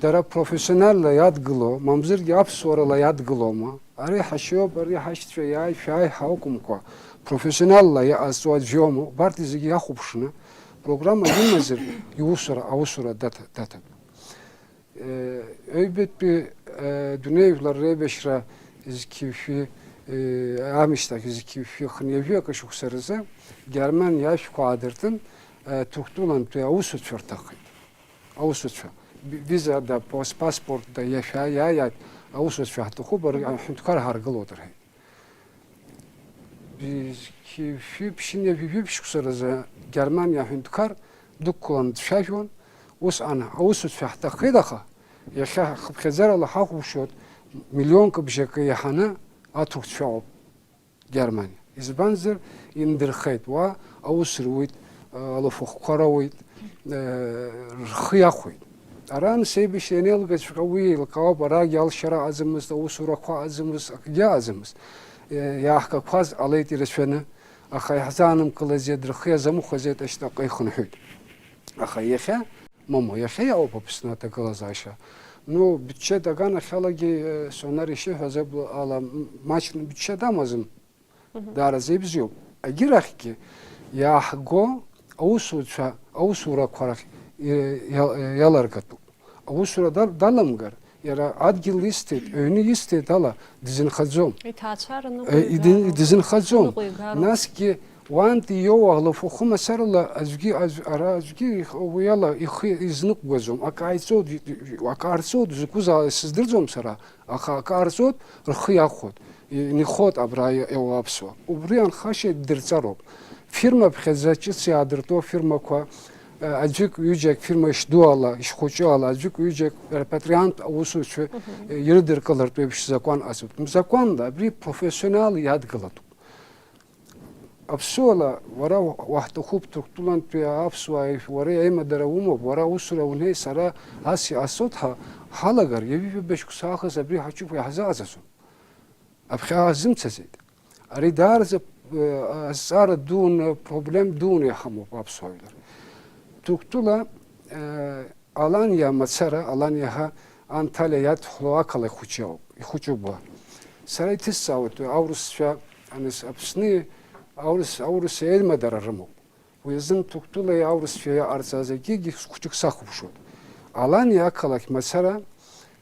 дара профессионалла иадгыло, мамзаргьы аԥсуарала иадгылома, ари ҳашьоуп, ари ҳашьцәа иааи, шәааи ҳәа акәымкәа, профессионалла иҟазҵо аӡә иоума, убарҭ зегьы иахәаԥшны, программа имазар, иусура, аусура даҭа-, даҭатәуп. Ҩбатәи, э, дунеижәлар реибашьра зқьи-шәи, э, аамышьҭахь зқьи-шәи хынҩажәи акы шықәса рзы Германиа ашәқәа аадыртын, э, Ҭырқәтәылантәи аусуцәа рҭаххеит. Аусуцәа. Ви-, виза да, пас-, паспорт да, иашәа-, иааиааит, аусуцәа ҳҭахуп, ар-, аҳәынҭқар ҳаргылоит рҳәеит. Зқьи-шәи ԥшьынҩажәи жәиԥшь шықәса рзы Германиа аҳәынҭқар дықәлан дцәажәон, усҟан аусуцәа ҳҭаххеит, аха иахьа хыԥхьаӡарала ҳахәаԥшуеит, миллионк бжакы иаҳаны аҭырқәцәа ауп Германиа. Избанзар, индырхеит, уа аус руеит, алафахәқәа роуеит, рхы иахәеит. Ара аныс еибашьра ианеилгаҵәҟьа уи еилкаауп, арагь алшара аӡамызт, аусурақәа аӡамызт, акгьы аӡамызт. Иааҳгақәаз ҟалеит ирацәаны, аха иаҳзаанымгылаӡеит, рхы иазамыхәаӡеит, ашьҭахьҟа ихынҳәит. Аха иахьа, момо, иахьа иаауп Аԥсны аҭагылазаашьа. Ну, бычча даганахьалагьы, э, Сонар ишиҳәаз абла-, ала, м-, маҷны бычча дамазым. Мгм. Даараӡа ибзиоуп. Егьырахьгьы иааҳго аусуцәа, аусурақәа рахь и-, иа-, иаларгатәуп. Аусура дал-, даламгар, иара адгьыл исҭеит, аҩны исҭеит ала дызынхаӡом. Иҭаацәара Э, иди-, ныҟәигароуп. Дызынхаӡом. Ныҟәигароуп. Насгьы уантәи иоуа алафахәы мацарала аӡәгьы, аӡә-, ара аӡәгьы их-, уи ала ихы изныҟәгаӡом. Акы ааиҵоит, акы аарҵоит, закәызаалак сыздырӡом сара, аха акы аарҵоит, рхы иахәоит, инхоит абра иа-, иауа аԥсуа. Убри анхашьа ддырҵароуп. Фирма ԥхьаӡа ҿыц иаадыртәо фирмақәа, э, аӡәык-ҩыџьак фирма ишдуала, ишхәыҷуала, аӡәык-ҩыџьак репатриант аусуцәа, Мгм. э, ирыдыркылартә еиԥш закәан ацуп. Закәанла абри профессионал иадгылатәуп. Аԥсуала, уара уаҳҭахуп, Ҭырқәтәылантәи аԥсуааи уареи аимадара умоуп, уара усура унеи, сара ас иҟасҵоит ҳа, ҳалагар, ҩажәи жәаба шықәса аахыс абри ҳаҿуп, иаҳзааӡаӡом. Аԥхьа ҳзымцаӡеит. Ари даараӡа, э, азҵаара дуны, проблем дуны иҳамоуп аԥсуа жәлар. Ҭырқәтәыла, э, Аланиа мацара, Аланиа ҳәа Анҭалиа иадҳәалоу ақалақь хәыҷы ауп, ихәыҷуп уа. Сара иҭысҵаауеит, аурысцәа, аныс, Аԥсни аурыс, аурыс еимадара рымоуп. Уи азын Ҭырқәтәылеи аурысцәеи иҟарҵаз акгьы хәыҷык сахәаԥшуеит. Аланиа ақалақь мацара,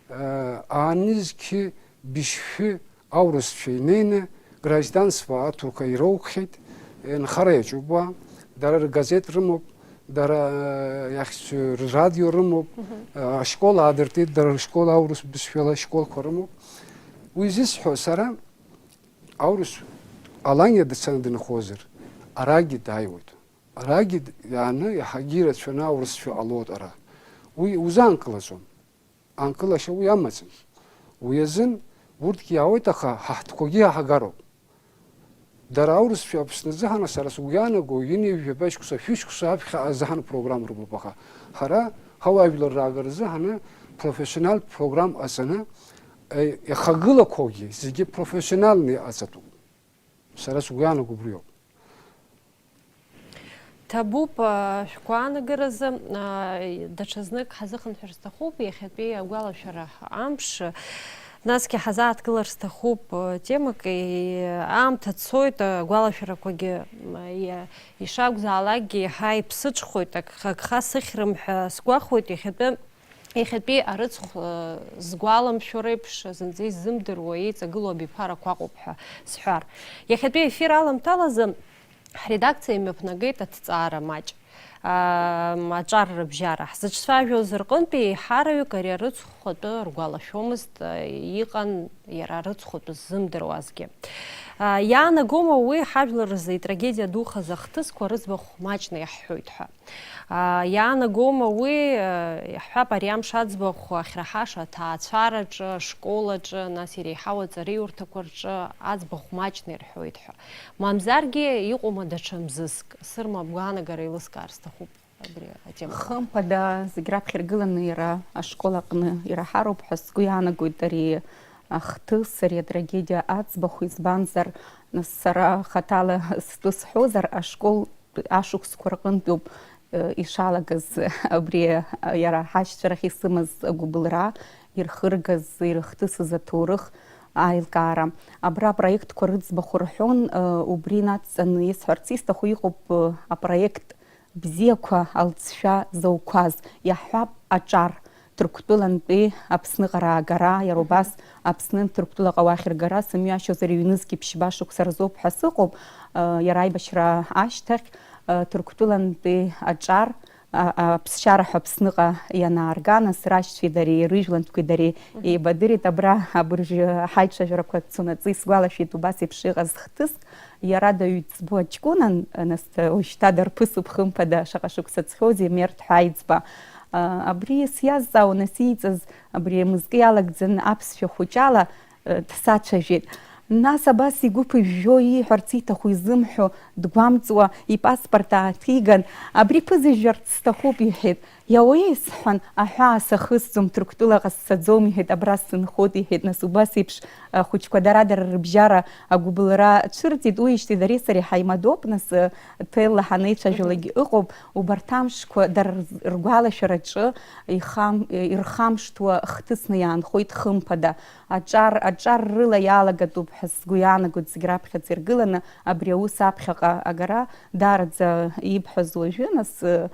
э, аанызқьи быжьшәи аурысцәа инеины гражданство аҭырқәа ироугхьеит, нхара иаҿуп уа, дара ргазеҭ рымоуп, дара, э, иахьс-, ррадио рымоуп, Мгм. э, ашкол аадыртит, дара рышкол аурыс бызшәала ашколқәа рымоуп. Уи зысҳәо сара, аурыс Аланиа дцаны дынхозар, арагьы дааиуеит. Арагьы д-, иааны иаҳагьы ирацәаны аурысшәа ҟалоит ара. Уи узаанкылаӡом. Анкылашьа уи амаӡам. Уи азын урҭгьы иаауеит, аха ҳа ҳтәқәагьы иаҳагароуп. Дара аурысшәа Аԥсны азыҳәан, сара сгәы иаанаго, ҩынҩажәи жәаба шықәса, шәышықәса аԥхьа азыҳәан программа рымоуп, аха ҳара ҳауаажәлар раагара азыҳәан профессионал программа ҟаҵаны, э, иахагылақәоугьы зегьы профессиональны иҟаҵатәуп. Сара сгәы иаанаго убриоуп. Ҭабуп, а, шәгәаанагаразы, а, даҽазнык ҳазыхынҳәыр сҭахуп, иахьатәи агәалашәара амш. Насгьы ҳазааҭгылар сҭахуп, э, темак, э, аамҭа цоит, э, агәалашәарақәагьы, м, иа-, ишакәзаалакгьы еиҳа иԥсыҽхоит, ак-, агха сыхьрым ҳәа сгәахәуеит, иахьатәы, иахьатәи арыцхә, э, згәаламшәо реиԥш, зынӡа иззымдыруа еиҵагылоу абиԥарақәа ыҟоуп ҳәа сҳәар. Иахьатәи аефир аламҭалазы ҳредакциа имҩаԥнагеит аҭҵаара маҷ, аа, аҿар рыбжьара. Ҳзыҿцәажәоз рҟынтәи еиҳараҩык ари арыцхә атәы ргәалашәомызт, аа, иҟан иара арыцхә атәы ззымдыруазгьы. Аа, иаанагома уи ҳажәлар рзы итрагедиа духаз ахҭысқәа рыӡбахә маҷны иаҳҳәоит ҳәа? Аа, иаанагома уи, аа, иаҳҳәап, ари амш аӡбахә ахьраҳаша аҭаацәараҿы, ашколаҿы, нас иреиҳау аҵараиурҭақәа рҿы аӡбахә маҷны ирҳәоит ҳәа? Мамзаргьы иҟоума даҽа мзызк? Сырма, бгәаанагара еилыскаар сҭахуп абри атема. Хымԥада, зегь раԥхьа иргыланы иара ашкол аҟны ираҳароуп ҳәа сгәы иаанагоит ари ахҭыс, ари атрагедиа аӡбахә, избанзар, нас сара хаҭала стәы сҳәозар, ашкол ашықәсқәа рҟынтәоуп, э, ишалагаз абри, э, иара ҳашьцәа рахь исымаз агәыбылра, ирхыргаз, ирыхҭысыз аҭоурых аилкаара. Абра апроектқәа рыӡбахә рҳәон, э, убри инадҵаны исҳәарц исҭаху иҟоуп, э, апроект бзиақәа алҵшәа зауқәаз, иаҳҳәап, аҿар, Ҭырқәтәылантәи Аԥсныҟа раагара, иара убас Аԥснынтә Ҭырқәтәылаҟа уахь ргара сымҩашьозар, ҩнызқьи ԥшьба шықәса рзоуп ҳәа сыҟоуп, э, иара аибашьра ашьҭахь, э, Ҭырқәтәылантәи аҿар, а, аԥсшьара ҳәа Аԥсныҟа ианаарга, нас рашьцәеи дареи, рыжәлантәқәеи дареи Мгм. еибадырит. Абра абыржәы ҳаицәажәарақәа цонаҵы исгәалашәеит убас еиԥш иҟаз хҭыск, иара даҩӡбо ҷкәынан, нас уажәшьҭа дарԥысуп, хымԥада, шаҟа шықәса ҵхьоузеи, Мерҭ ҳәа аиҵба. А, абри сиазҵаауан, нас ииҵаз абри мызкы иалагӡаны аԥсшәа хәыҷала, э, дсацәажәеит. Нас абас игәы ԥыжәжәо, ииҳәарц ииҭаху изымҳәо дгәамҵуа, ипаспорт ааҭиган, абри ԥызыжәжәарц сҭахуп, иҳәеит. Иауеи, сҳәан, аҳәаа сахысӡом, Ҭырқәтәылаҟа сцаӡом, иҳәеит, абра сынхоит, иҳәеит. Нас убас еиԥш, э, ахәыҷқәа дара-дара рыбжьара агәыбылра цәырҵит, уиижьҭеи дареи сареи ҳаимадоуп, нас, э, ҭелла ҳанеицәажәалакгьы Мгм. ыҟоуп, убарҭ амшқәа дара рз-, ргәалашәараҿы ихам-, ирхамышҭуа хҭысны иаанхоит, хымԥада. Аҿар, аҿар рыла иалагатәуп ҳәа сгәы иаанагоит зегь раԥхьаӡа иргыланы абри аус аԥхьаҟа агара, даараӡа ибҳәаз уажәы, нас, э,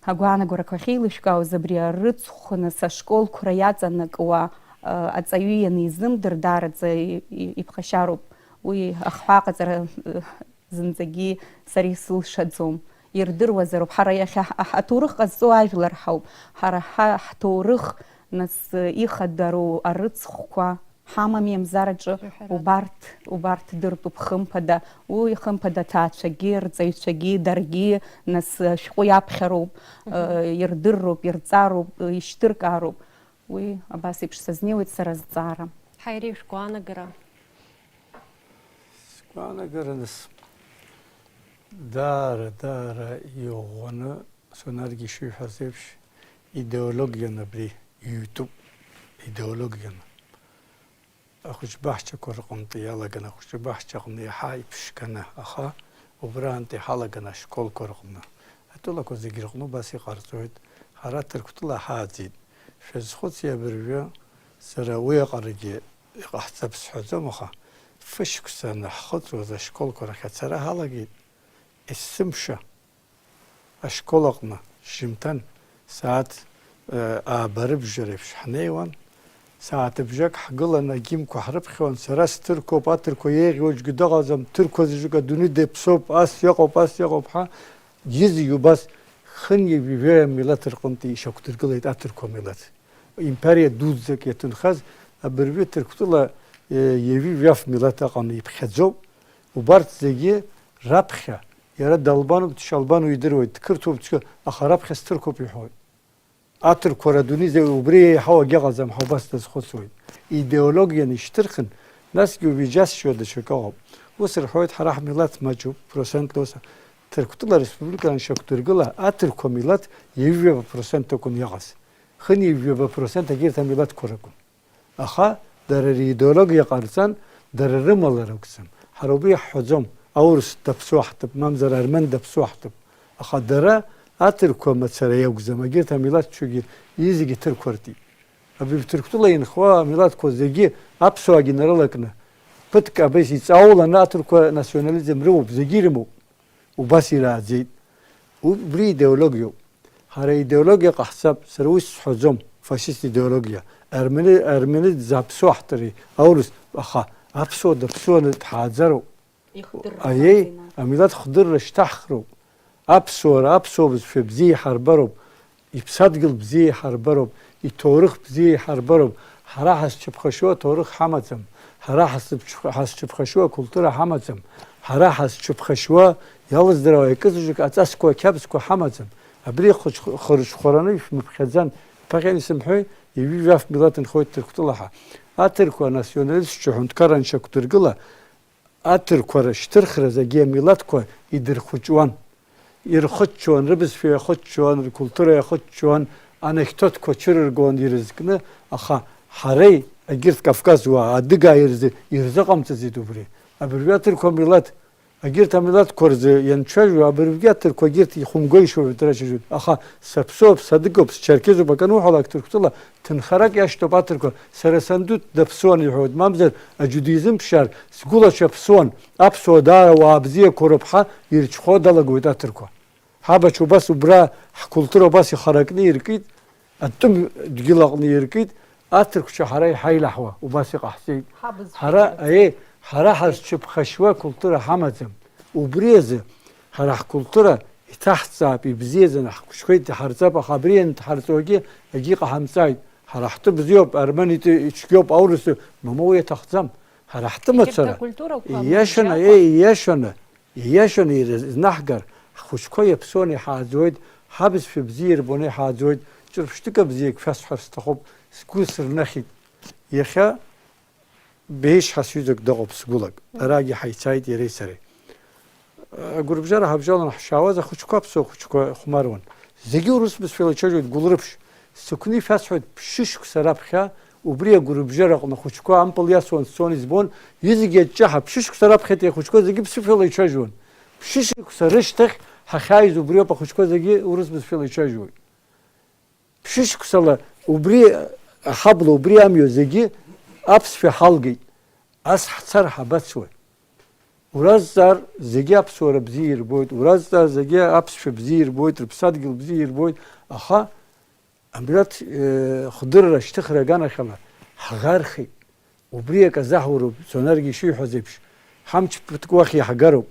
агәаанагарақәа ахьеилышәкаауаз абри арыцхә, нас ашколқәра иаҵанакуа, э, аҵаҩы ианизымдыр, даараӡа и-, и-, иԥхашьароуп. Уи ахҳәааҟаҵара, э, зынӡагьы сара исылшаӡом. Ирдыруазароуп. Ҳара иахьа ҳ-, ҳ-, аҭоурых ҟазҵо ажәлар ҳауп. Ҳара ҳа-, ҳҭоурых, нас, ихадароу арыцхәқәа ҳамами амзараҿы, Шәаҳәарада. Убарҭ, убарҭ дыртәуп, хымԥада. Уи, хымԥада, аҭаацәагьы, рҵаҩцәагьы, даргьы, нас, ашәҟәы иаԥхьароуп, Мгм. э, ирдырроуп, ирҵароуп, э, ишьҭыркаароуп. Уи абас еиԥш сазнеиуеит сара азҵаара. Ҳаиреи, шәгәаанагара? Сгәаанагараны с-, даара, даара иӷәӷәаны, Сонаргьы ишиҳәаз еиԥш, идеологиан абри иҩтәуп, идеологиан. Ахәыҷбаҳчақәа рҟынтә иалаган, ахәыҷбаҳчаҟны иаҳа иԥшганы, аха убраантәи ҳалаган ашколқәа рҟны. Атәылақәа зегь рҟны убас иҟарҵоит, ҳара Ҭырқәтәыла ҳааӡеит. Шәазхәыци абыржәы, сара уи аҟарагьы иҟаҳҵап сҳәаӡом, аха фышықәса анҳхыҵуаз ашколқәа рахь ацара ҳалагеит, есымша ашкол аҟны шьжьымҭан сааҭ, э, ааба рыбжьара еиԥш ҳнеиуан, сааҭыбжак ҳгыланы агимқәа ҳрыԥхьауан, сара сҭырқәоуп, аҭырқәа еиӷьу аӡәгьы дыҟаӡам, ҭырқәа заҵәык адунеи деиԥсоуп, ас иҟоуп, ас иҟоуп ҳәа, зегьы убас хынҩажәи жәаҩа милаҭ рҟынтәи ишьақәдыргылеит аҭырқәа милаҭ. Империа дуӡӡак иаҭынхаз абыржәы Ҭырқәтәыла, э, ҩажәи жәаф милаҭ аҟаны иԥхьаӡоуп. Убарҭ зегьы раԥхьа, иара далбаноуп, дшалбану идыруеит, дқырҭуоуп, дшкы-, аха раԥхьа сҭырқәоуп иҳәоит. Аҭырқәа радунеи зегь убри еиҳау агьыҟаӡам ҳәа убас дазхәыцуеит. Идеологианы ишьҭырхын, насгьы убри џьасшьо даҽакы ыҟоуп. Ус рҳәоит, ҳара ҳмилаҭ маҷуп, процентла ус. Ҭырқәтәыла республикан шьақәдыргыла аҭырқәа милаҭ ҩажәа процент акәын иҟаз. Хынҩажәаба процент агьырҭ амилаҭқәа ракәын. Аха дара ридеологиа ҟарҵан, дара рымала ракәӡам. Ҳара убри иаҳҳәаӡом, аурыс даԥсуа ҳҭыԥ, мамзар армен даԥсуа ҳҭыԥ. Аха дара аҭырқәа мацара иакәӡам, агьырҭ амилаҭцәагьы изегьы ҭырқәартәит. Абри Ҭырқәтәыла инхо амилаҭқәа зегьы аԥсуаагьы нарылакны, ԥыҭк абас иҵауланы аҭырқәа национализм рымоуп, зегьы ирымоуп. Убас ирааӡеит. Убри идеологиоуп. Ҳара идеологиа ҟаҳҵап, сара ус сҳәаӡом, фашист идеологиа. Армени, армени дзаԥсуа ҳтәыри, аурыс, аха аԥсуа даԥсуаны дҳааӡароуп. Ихдырра Аиеи, ҟаҵаны. Амилаҭ хдырра шьҭаҳхроуп. Аԥсуара, аԥсуа бызшәа бзиа иҳарбароуп, иԥсадгьыл бзиа иҳарбароуп, иҭоурых бзиа иҳарбароуп. Ҳара ҳазчыԥхашьоу аҭоурых ҳамаӡам, ҳара ҳазчыԥ-, ҳазчыԥхашьоу акультура ҳамаӡам, ҳара ҳазчыԥхашьуа иалыздыруа акызаҵәык аҵасқәа, ақьабзқәа ҳамаӡам. Абри хырҽ-, хырҽхәараны ишәмыԥхьаӡан, ԥахьан исымҳәеи, ҩажәи жәаф милаҭ нхоит Ҭырқәтәылаҟа. Аҭырқәа анационалистцәа ҳәынҭқарра аншьақәдыргыла, аҭырқәа рышьҭырхразы егьи амилаҭқәа идырхәыҷуан. Ирхыччон, рыбызшәа иахыччон, ркультура иахыччон, анекдотқәа цәырыргон ирызкны, аха ҳареи, егьырҭ Кавказ уаа, адыгаа ирзы, ирзыҟамҵаӡеит убри. Абыржәы аҭырқәа милаҭ, егьырҭ амилаҭқәа рзы ианцәажәо, абыржәгьы аҭырқәа егьырҭ ихәымгәеишьо рацәажәоит. Аха саԥсуоуп, садыгоуп, счеркезуп, акы ануҳәалак, Ҭырқәтәыла ҭынхарак иашьҭоуп аҭырқәа. Сара санду даԥсуан иҳәоит, мамзар аџьудаизм ԥшьар, сгәылацәа ԥсуан, аԥсуаа даара уаа бзиақәа роуп ҳәа ирҽхәо далагоит аҭырқәа. Ҳабацәа убас убра ҳкультура убас ихаракны иркит, атәым дгьыл аҟны иркит, аҭырқәцәа ҳара иҳаилаҳуа убас иҟаҳҵеит. Ҳабызшәа Ҳара, ҿырц. Аиеи, ҳара ҳазчыԥхашьуа акультура ҳамаӡам. Убри азы ҳара ҳкультура иҭаҳҵаап, ибзиаӡаны ҳхәыҷқәа идҳарҵап, аха абри ианҭҳарҵогьы егьи ҟаҳамҵааит. Ҳара ҳтәы бзиоуп, армени ицәгьоуп, аурысы, мамоу иаҭахӡам. Ҳара ҳтәы мацара. Егьырҭ акультурақәа Ииашаны, мыржьакәа. Еи, ииашаны, ииашаны ирызнаҳгар, ҳхәыҷқәа иаԥсуаны иҳааӡоит, ҳабызшәа бзиа ирбоны иҳааӡоит, ҿырԥштәык абзиагь шәасҳәар сҭахуп, сгәы сырнахит. Иахьа Беишҳа сҩызак дыҟоуп сгәылак. Арагьы ҳаицааит иареи сареи. Агәырбжьара ҳабжьалан ҳшаауаз ахәыҷқәа, аԥсуа хәыҷқәа ихәмаруан. Зегьы урыс бызшәала ицәажәоит, гәылрыԥшь. Сықәны ишәасҳәоит, ԥшьышықәса раԥхьа убри агәырбжьара аҟны ахәыҷқәа ампыл иасуан, сцон, избон, изегьы аҷҷаҳа, ԥшьышықәса раԥхьатәи ахәыҷқәа зегьы ԥсышәала ицәажәон. Ԥшьышықәса рышьҭахь ҳахьааиз убриоуп, ахәыҷқәа зегьы урыс бызшәала ицәажәоит. Ԥшьышықәсала убри аҳабла, убри амҩа зегьы аԥсшәа ҳалгеит. Ас ҳцар ҳабацои? Уразҵаар, зегьы аԥсуара бзиа ирбоит, уразҵаар, зегьы аԥсшәа бзиа ирбоит, рыԥсадгьыл бзиа ирбоит, аха амилаҭ, э, хдырра, шьҭыхра аганахьала ҳӷархеит. Убри аказаҳуроуп, Сонаргьы ишиҳәаз еиԥш, ҳамч ԥыҭк уахь иаҳгароуп.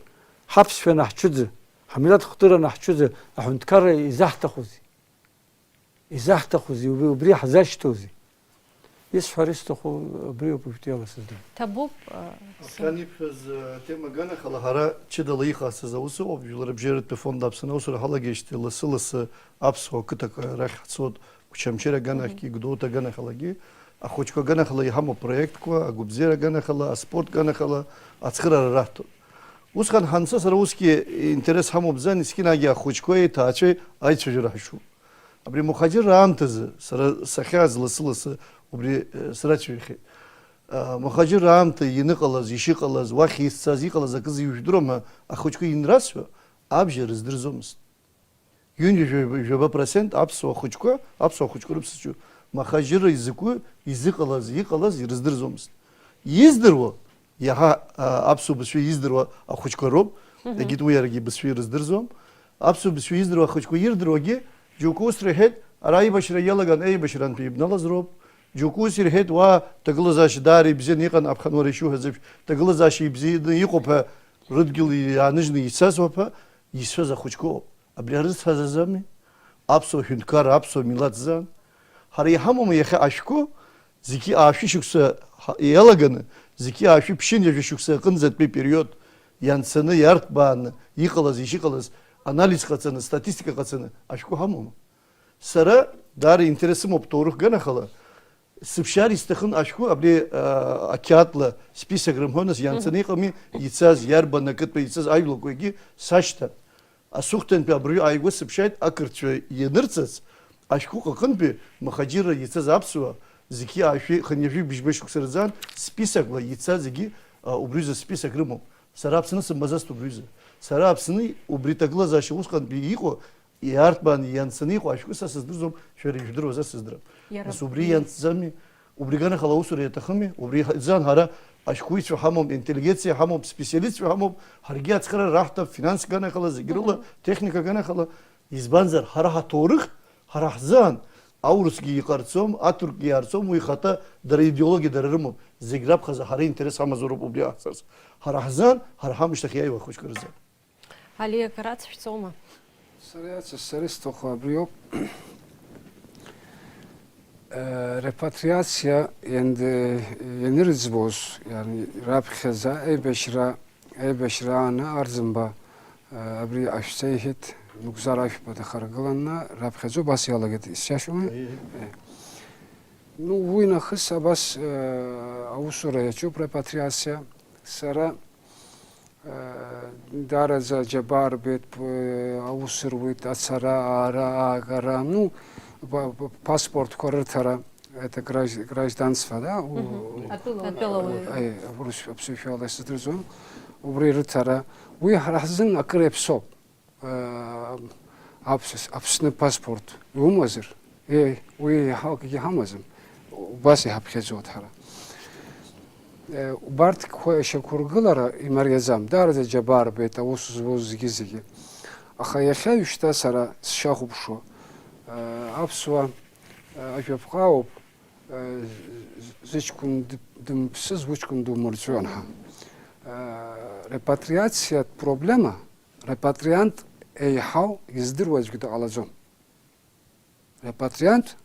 Ҳаԥсшәа анаҳцәыӡы, ҳамилаҭ хдырра анаҳцәыӡы, аҳәынҭқарра изаҳҭахузеи? Изаҳҭахузеи, убри, убри ҳзашьҭоузеи? Исҳәар исҭаху абри ауп, уажәтәи ала сыздам. Ҭабуп, а, Аԥхьан ибҳәаз, а, атема аганахьала, ҳара ҷыдала иҟасҵаз аус ыҟоуп, жәларыбжьаратәи афонд Аԥсны аусура ҳалагеижьҭеи лассы-лассы аԥсуа қыҭак рахь ҳцоит, Очамчыра аганахьгьы, Гәдоуҭа аганахьалагьы, ахәыҷқәа аганахьала иҳамоу апроектқәа, агәабзиара аганахьала, аспорт аганахьала, ацхыраара раҳҭоит. Усҟан ҳанцо сара усгьы интерес ҳамоуп, зан искьынагьы ахәыҷқәеи иҭаацәеи аицәажәара ҳшуп. Абри амухаџьырра аамҭазы сара сахьааз лассы-лассы убри, э, срацәажәахьеит. Э, мухаџьырра аамҭа ианыҟалаз, ишыҟалаз, уахь исцаз, иҟалаз акы зыҩжәдыруама, ахәыҷқәа инрасҳәо, абжьы рыздырӡомызт. Ҩынҩажәа жәаба процент аԥсуа хәыҷқәа, аԥсуа хәыҷқәа рыԥсыҽу мухаџьырра изакәу, изыҟалаз, иҟалаз ирыздырӡомызт. Издыруа, иаҳа, а, аԥсуа бызшәа издыруа ахәыҷқәа роуп. Мгм. Егьит уи иарагьы бызшәа ирыздырӡом. Аԥсуа бызшәа издыруа ахәыҷқәа ирдыруагьы, џьоукы усҭ рҳәеит, ара аибашьра иалаган, аибашьрантәи ибналаз роуп. Џьоукы ус ирҳәеит, уа, ҭагылазаашьа даара ибзианы иҟан, аԥхын уара ишуҳәаз еиԥш, ҭагылазаашьа ибзианы иҟоуп ҳәа, рыдгьыл иааныжьны ицаз уаԥа, исҳәаз ахәыҷқәа ыҟоуп. Абри ҳрызцәажәаӡами? Аԥсуа ҳәынҭқарра, аԥсуа милаҭ зан. Ҳара иҳамоума иахьа ашәҟәы, зқьи аашәи шықәса ҳа-, иалаганы, зқьи аашәи ԥшьынҩажәи шықәса аҟынӡатәи апериод ианцаны, иарҭбааны, иҟалаз, ишыҟалаз, анализ ҟаҵаны, статистика ҟаҵаны, ашәҟәы ҳамоума? Сара даара интерес сымоуп ҭоурых ганахьала, сыԥшьар исҭахын ашәҟәы абри, а, ақьаадла список рымҳәо, нас ианцаны Мгм. иҟами, ицаз, иарбан акытәы ицаз ажәлақәагьы сашьҭан. Асухҭантәи абыржәы ааигәа сыԥшааит, ақырҭцәа ианырҵац, ашәҟәы аҟынтәи мухаџьырра ицаз аԥсуаа, зқьи аашәи хынҩажәи быжьба шықәса рзы списокла ицаз зегьы, а, убриазы список рымоуп. Сара Аԥсны сымбаӡацт убриазы. Сара Аԥсны убри ҭагылазаашьа усҟантәи иҟоу иарҭбааны ианцаны иҟоу ашәҟәы са сыздырӡом, шәара ижәдыруазар сыздырам. Иара Нас убри абри ианцӡами? Убри аганахьала аусура иаҭахыми? Убри ҳзы ҳара ашәҟәыҩҩцәа ҳамоуп, интеллигенциа ҳамоуп, специалистцәа ҳамоуп, ҳаргьы ацхыраара раҳҭап, финанск аганахьала, зегь рыла, Мгм. техника аганахьала. Избанзар, ҳара ҳаҭоурых, ҳара ҳзыҳәан аурысгьы иҟарҵом, аҭырқәгьы иаарҵом, уи ихаҭа дара идеологиа дара рымоуп. Зегь раԥхьаӡа ҳара интерес ҳамазароуп убри аҟаҳҵарц. Ҳара ҳзыҳәан, ҳара ҳамышьҭахь иааиуа ахәыҷқәа рзы. Алиа, акы рацәшәҵома? Сара иац-, сара исҭаху абриоуп. Э, репатриациа иан-, ианырӡбоз, иан-, раԥхьаӡа аибашьра, аибашьра ааны Арӡынба, э, абри ашәҵа иҳәеит, Нугзар Ашәба дахаргыланы, раԥхьаӡа убас иалагеит, исиашоума? Аиеи. Э. Ну, уи нахыс абас, э, аусура иаҿуп репатриациа. Сара Даараӡа аџьабаа рбеит, аус руит, ацара, аара, аагара, ну, ба-, ба-, паспортқәа рыҭара, это гражд-, гражданство, да? У-, Мгм. Атәылауаҩ. Атәылауаҩ. Э, урыс аԥсышәала исыдырӡом. Убри рыҭара, уи ҳара ҳзын акыр иаԥсоуп. Э, аԥс-, Аԥсны паспорт иумазар, Еи, уи иаҳа акгьы ҳамаӡам. Убас иҳаԥхьаӡоит ҳара. Е, убарҭқәа ашьақәыргылара имариаӡам. Даараӡа џьабаа рбеит аус зуаз зегьы-зегьы. Аха иахьа ишьҭа сара сшахәаԥшуа, е, аԥсуа, е, ажәаԥҟа ауп, е, з-, зыҷкәын д-, дымԥсыз уҷкәын думырҵәуан ҳәа. Е, репатриациатә проблема, репатриант еиҳау издыруа аӡәгьы дыҟалаӡом. Репатриант,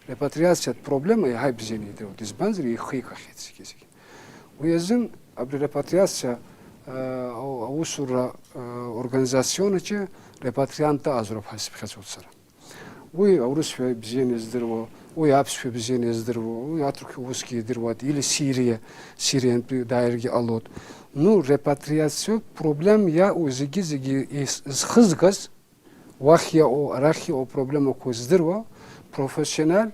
репатриациатә проблема иаҳа ибзианы идыруеит, избанзар, ихы икахьеит зегьы-зегьы. Уи азын абри репатриациа, э, ау-, аусура, э, организацион аҿы репатриант дыҟазароуп ҳәа сыԥхьаӡоит сара. Уи аурысшәа ибзианы издыруа, уи аԥсшәа ибзианы издыруа, уи аҭырқәа усгьы идыруа, или Сириа, Сириантәи дааиргьы ҟалоит. Ну, репатриациатә проблем иаау зегьы-зегьы ис-, зхызгаз, Уахь иаҟоу, арахь иҟоу проблемақәа здыруа, профессионал,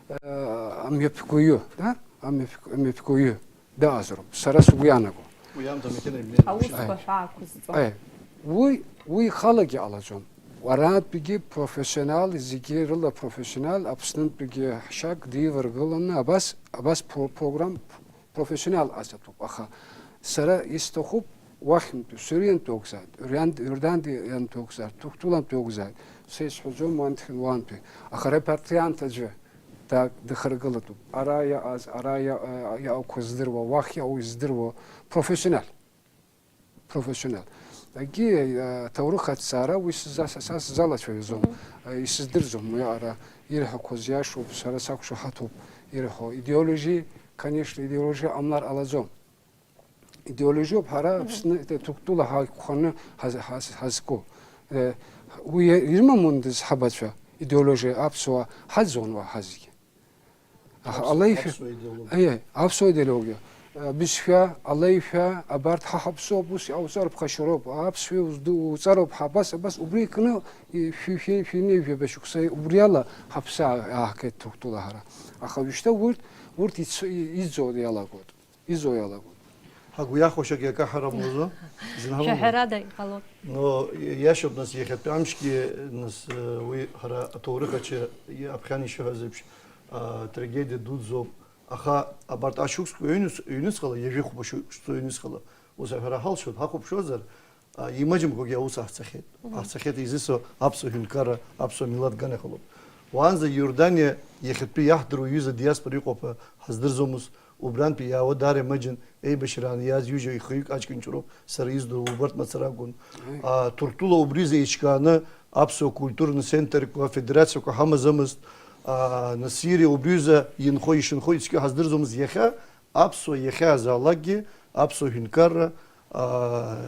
э, амҩаԥгаҩы, да? Амҩаԥ-, амҩаԥгаҩы дыҟазароуп, сара сгәы иаанаго. Уи аамҭа амашьына имнеины Аусқәа Аи. ҳәаақәызҵо. Аи, уи, уи ихалагьы ҟалаӡом. Арантәигьы профессионал, зегьы рыла профессионал, Аԥснынтәигьы ҳшьак диваргыланы, абас, абас про-, программ профессионал ҟазҵатәуп, аха сара исҭахуп уахьынтәи, Суриантәи акәзааит, Иордан-, Иордантәи акәзааит, Ҭырқәтәылантәи акәзааит, са исҳәаӡом уанҭхьан уантәи, аха репатриант аӡәы да-, дыхаргылатәуп. Ара иаҟаз, ара иа-, иаауқәа здыруа, уахь иаау издыруа, профессионал. Профессионал. Акгьы, э, аҭоурых аҭҵаара уи сза-, са, са сзалацәажәаӡом. Мгм. Э, исыздырӡом уи аҟара ирҳәақәоз иашоуп, сара сақәшаҳаҭуп ирҳәо. Идеологи, конечно, идеологи ҟамлар ҟалаӡом. Идеологиоуп ҳара Мгм. Аԥсны, э, Ҭырқәтәыла ҳа-, ҳханы ҳаз-, ҳаз-, ҳазку. Э, уи ирымамындаз ҳабацәа идеологиа аԥсуаа ҳаӡуан уаҳа зегьы. Аха Аԥсуа, алеишәа, аԥсуа идеологиа. Аиеи, аԥсуа идеологиа. Абызшәа, алеишәа, абарҭ ҳа ҳаԥсуоуп, ус иҟауҵар ԥхашьароуп, аԥсшәа узду-, уҵароуп ҳәа, абас, абас, убри икны, и-, шәи-, шәи-, шәи-, шәи-, жәаба шықәса убри ала ҳаԥсы ааҳгеит Ҭырқәтәыла ҳара. Аха уажәшьҭа урҭ, урҭ ицо-, и-, иӡо иалагоит, изо иалагоит. Ҳагәы иахәашьак иакаҳарым уазы, зынҳамам. Шәаҳәарада иҟалоит. Но иашоуп, нас, иахьатәи амшгьы, нас, уи ҳара аҭоурых аҿы аԥхьан ишыҳәаз еиԥш, а, трагедиа дуӡӡоуп. Аха абарҭ ашықәсқәа ҩнуҵ-, ҩнуҵҟала, ҩажәи хәба шықәсқәа ҩнуҵҟала, ус аҳәара ҳалшоит, ҳахәаԥшуазар, а, имаҷымкәагьы аус аҳцахьеит. Мгм. Аҳцахьеит изысо аԥсуа ҳәынҭқарра, аԥсуа милаҭ ганахьалоуп. Уаанӡа Иорданиа иахьатәи иаҳдыруа ҩыза диаспора иҟоуп ҳәа ҳаздырӡомызт, убрантәи иаауа даара имаҷын, еибашьрааны иааз ҩыџьа ихы-ҩык аҷкәынҷроуп, сара издыруа убарҭ мацара акәын. Аи. А, Ҭырқәтәыла убризы еиҿкааны аԥсуа культурный центрқәа, афедерациақәа ҳамаӡамызт. А, Насири убризы инхо, ишынхо ицқьоу ҳаздырӡомызт. Иахьа аԥсуа иахьаазаалакгьы, аԥсуа ҳәынҭқарра, аа,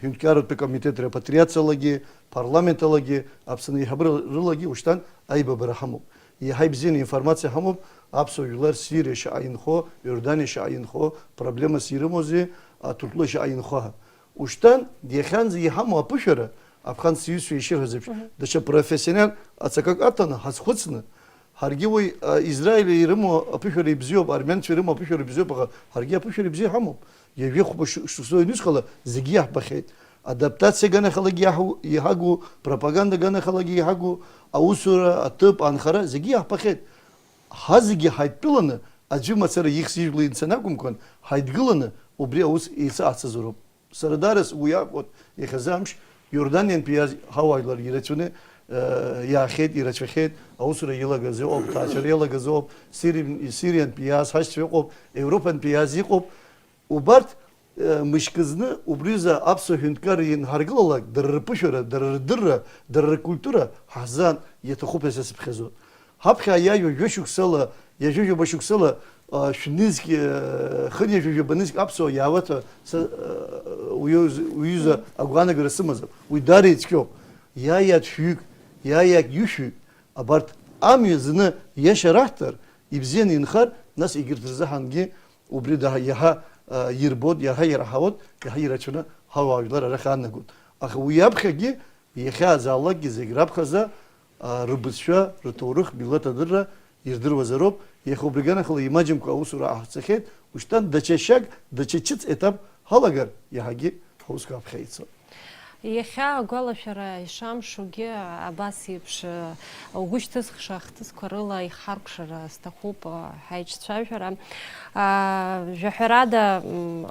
ҳәынҭқарратә комитет репатриациалагьы, парламент алагьы, Аԥсны аиҳабыра рылагьы ушьҭан аибабара ҳамоуп. Иаҳа ибзианы информациа ҳамоуп, аԥсуа жәлар Сириа шаҟа инхо, Иорданиа шаҟа инхо, проблемас ирымоузеи, а, Ҭырқәтәыла шаҟа инхо ҳәа. Ушьҭан, иахьанӡа иҳамоу аԥышәара, аԥхьан сиҩызцәа ишырҳәаз еиԥш, Мгм. даҽа профессионал ацакык аҭаны, ҳазхәыцны, ҳаргьы уи, а, Израиль ирымоу аԥышәара ибзиоуп, армианцәа ирымоу аԥышәара ибзиоуп, аха ҳаргьы аԥышәара ибзиа ҳамоуп. Ҩажәи хәба ш-, шықәса ҩнуҵҟала зегьы иаҳбахьеит. Адаптациа аганахьалагьы иаҳу-, иҳагу, пропаганда аганахьалагьы иҳагу, аусура, аҭыԥ, анхара, зегьы иаҳԥахьеит. Ҳазегьы ҳаидтәыланы, аӡәы мацара ихьӡ ижәла инцаны акәымкәан, ҳаидгыланы убри аус еицаҳҵазароуп. Сара даара сгәы иахәоит, иахьазы амш Иорданиантәи иааз ҳауаажәлар ирацәаны, э, иаахьеит, ирацәахьеит, аусура иалагаз ыҟоуп, ҭаацәара иалагаз ыҟоуп, Сири-, Сириантәи иааз ҳашьцәа ыҟоуп, Европантәи иааз иҟоуп. Убарҭ, э, мышкы зны убри рзы аԥсуа ҳәынҭқарра инҳаргылалак, дара рԥышәара, дара рдырра, дара ркультура ҳазан иаҭахуп ҳәа са сыԥхьаӡоит. Ҳаԥхьа иажәа жәа-шықәсала, иажәа жәаба шықәсала, а, шәнызқь, э, хынҩажәа жәаба нызқь аԥсуа иаауеит ҳәа са, э, уи-, уҩыза агәаанагара сымазар. Уи даара ицәгьоуп. Иааиааит шәҩык, иааиааит ҩышәҩык, абарҭ амҩа зны иашьа раҳҭар, ибзианы инхар, нас егьырҭ рзыҳәангьы убри даҳа-, иаҳа, а, ирбоит, иаҳа ираҳауеит, иаҳа ирацәаны ҳауаажәлар арахь аанагоит. Аха уи аԥхьагьы иахьааӡаалакгьы зегь раԥхьаӡа, а, рыбызшәа, рҭоурых, милаҭ адырра ирдыруазароуп. Иахьа убри аганахьала имаҷымкәа аусура ҟаҳҵахьеит, ушьҭан даҽа шьак, даҽа ҿыц етап ҳалагар, иаҳагьы ҳусқәа аԥхьа ицоит. Иахьа агәалашәара ишамшугьы абас еиԥш, угәы шьҭызхша ахҭысқәа рыла ихҳаркәшар сҭахуп ҳаиҿцәажәара. Жәаҳәарада, м,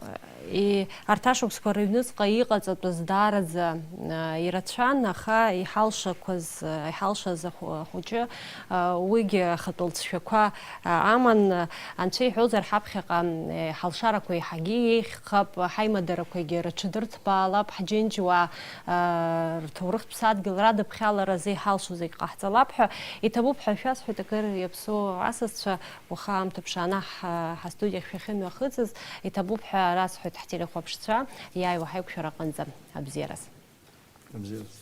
и-, арҭ ашықәсқәа рыҩныҵҟа иҟаҵатәыз даараӡа, а, ирацәан, аха иҳалшақәаз, а, иҳалшаз ахә-, ахәыҷы, а, уигьы ахатәы лҵшәақәа, а, аман. Анцәа иҳәозар, ҳаԥхьаҟа, э, ҳалшарақәа еиҳагьы еиӷьхап, ҳаимадарақәагьы рыҽадырҭбаалап, ҳџьынџьуаа, а, рҭоурыхтә ԥсадгьыл радыԥхьаларазы иҳалшо зегь ҟаҳҵалап ҳәа иҭабуп ҳәа шәасҳәоит, акыр иаԥсоу асасцәа. Уаха аамҭа ԥшааны ҳ-, ҳастудиахь шәахьымҩахыҵыз, иҭабуп ҳәа расҳәоит ҳтелехәаԥшцәа, иааиуа ҳаиқәшәара аҟынӡа. Абзиараз. Абзиараз.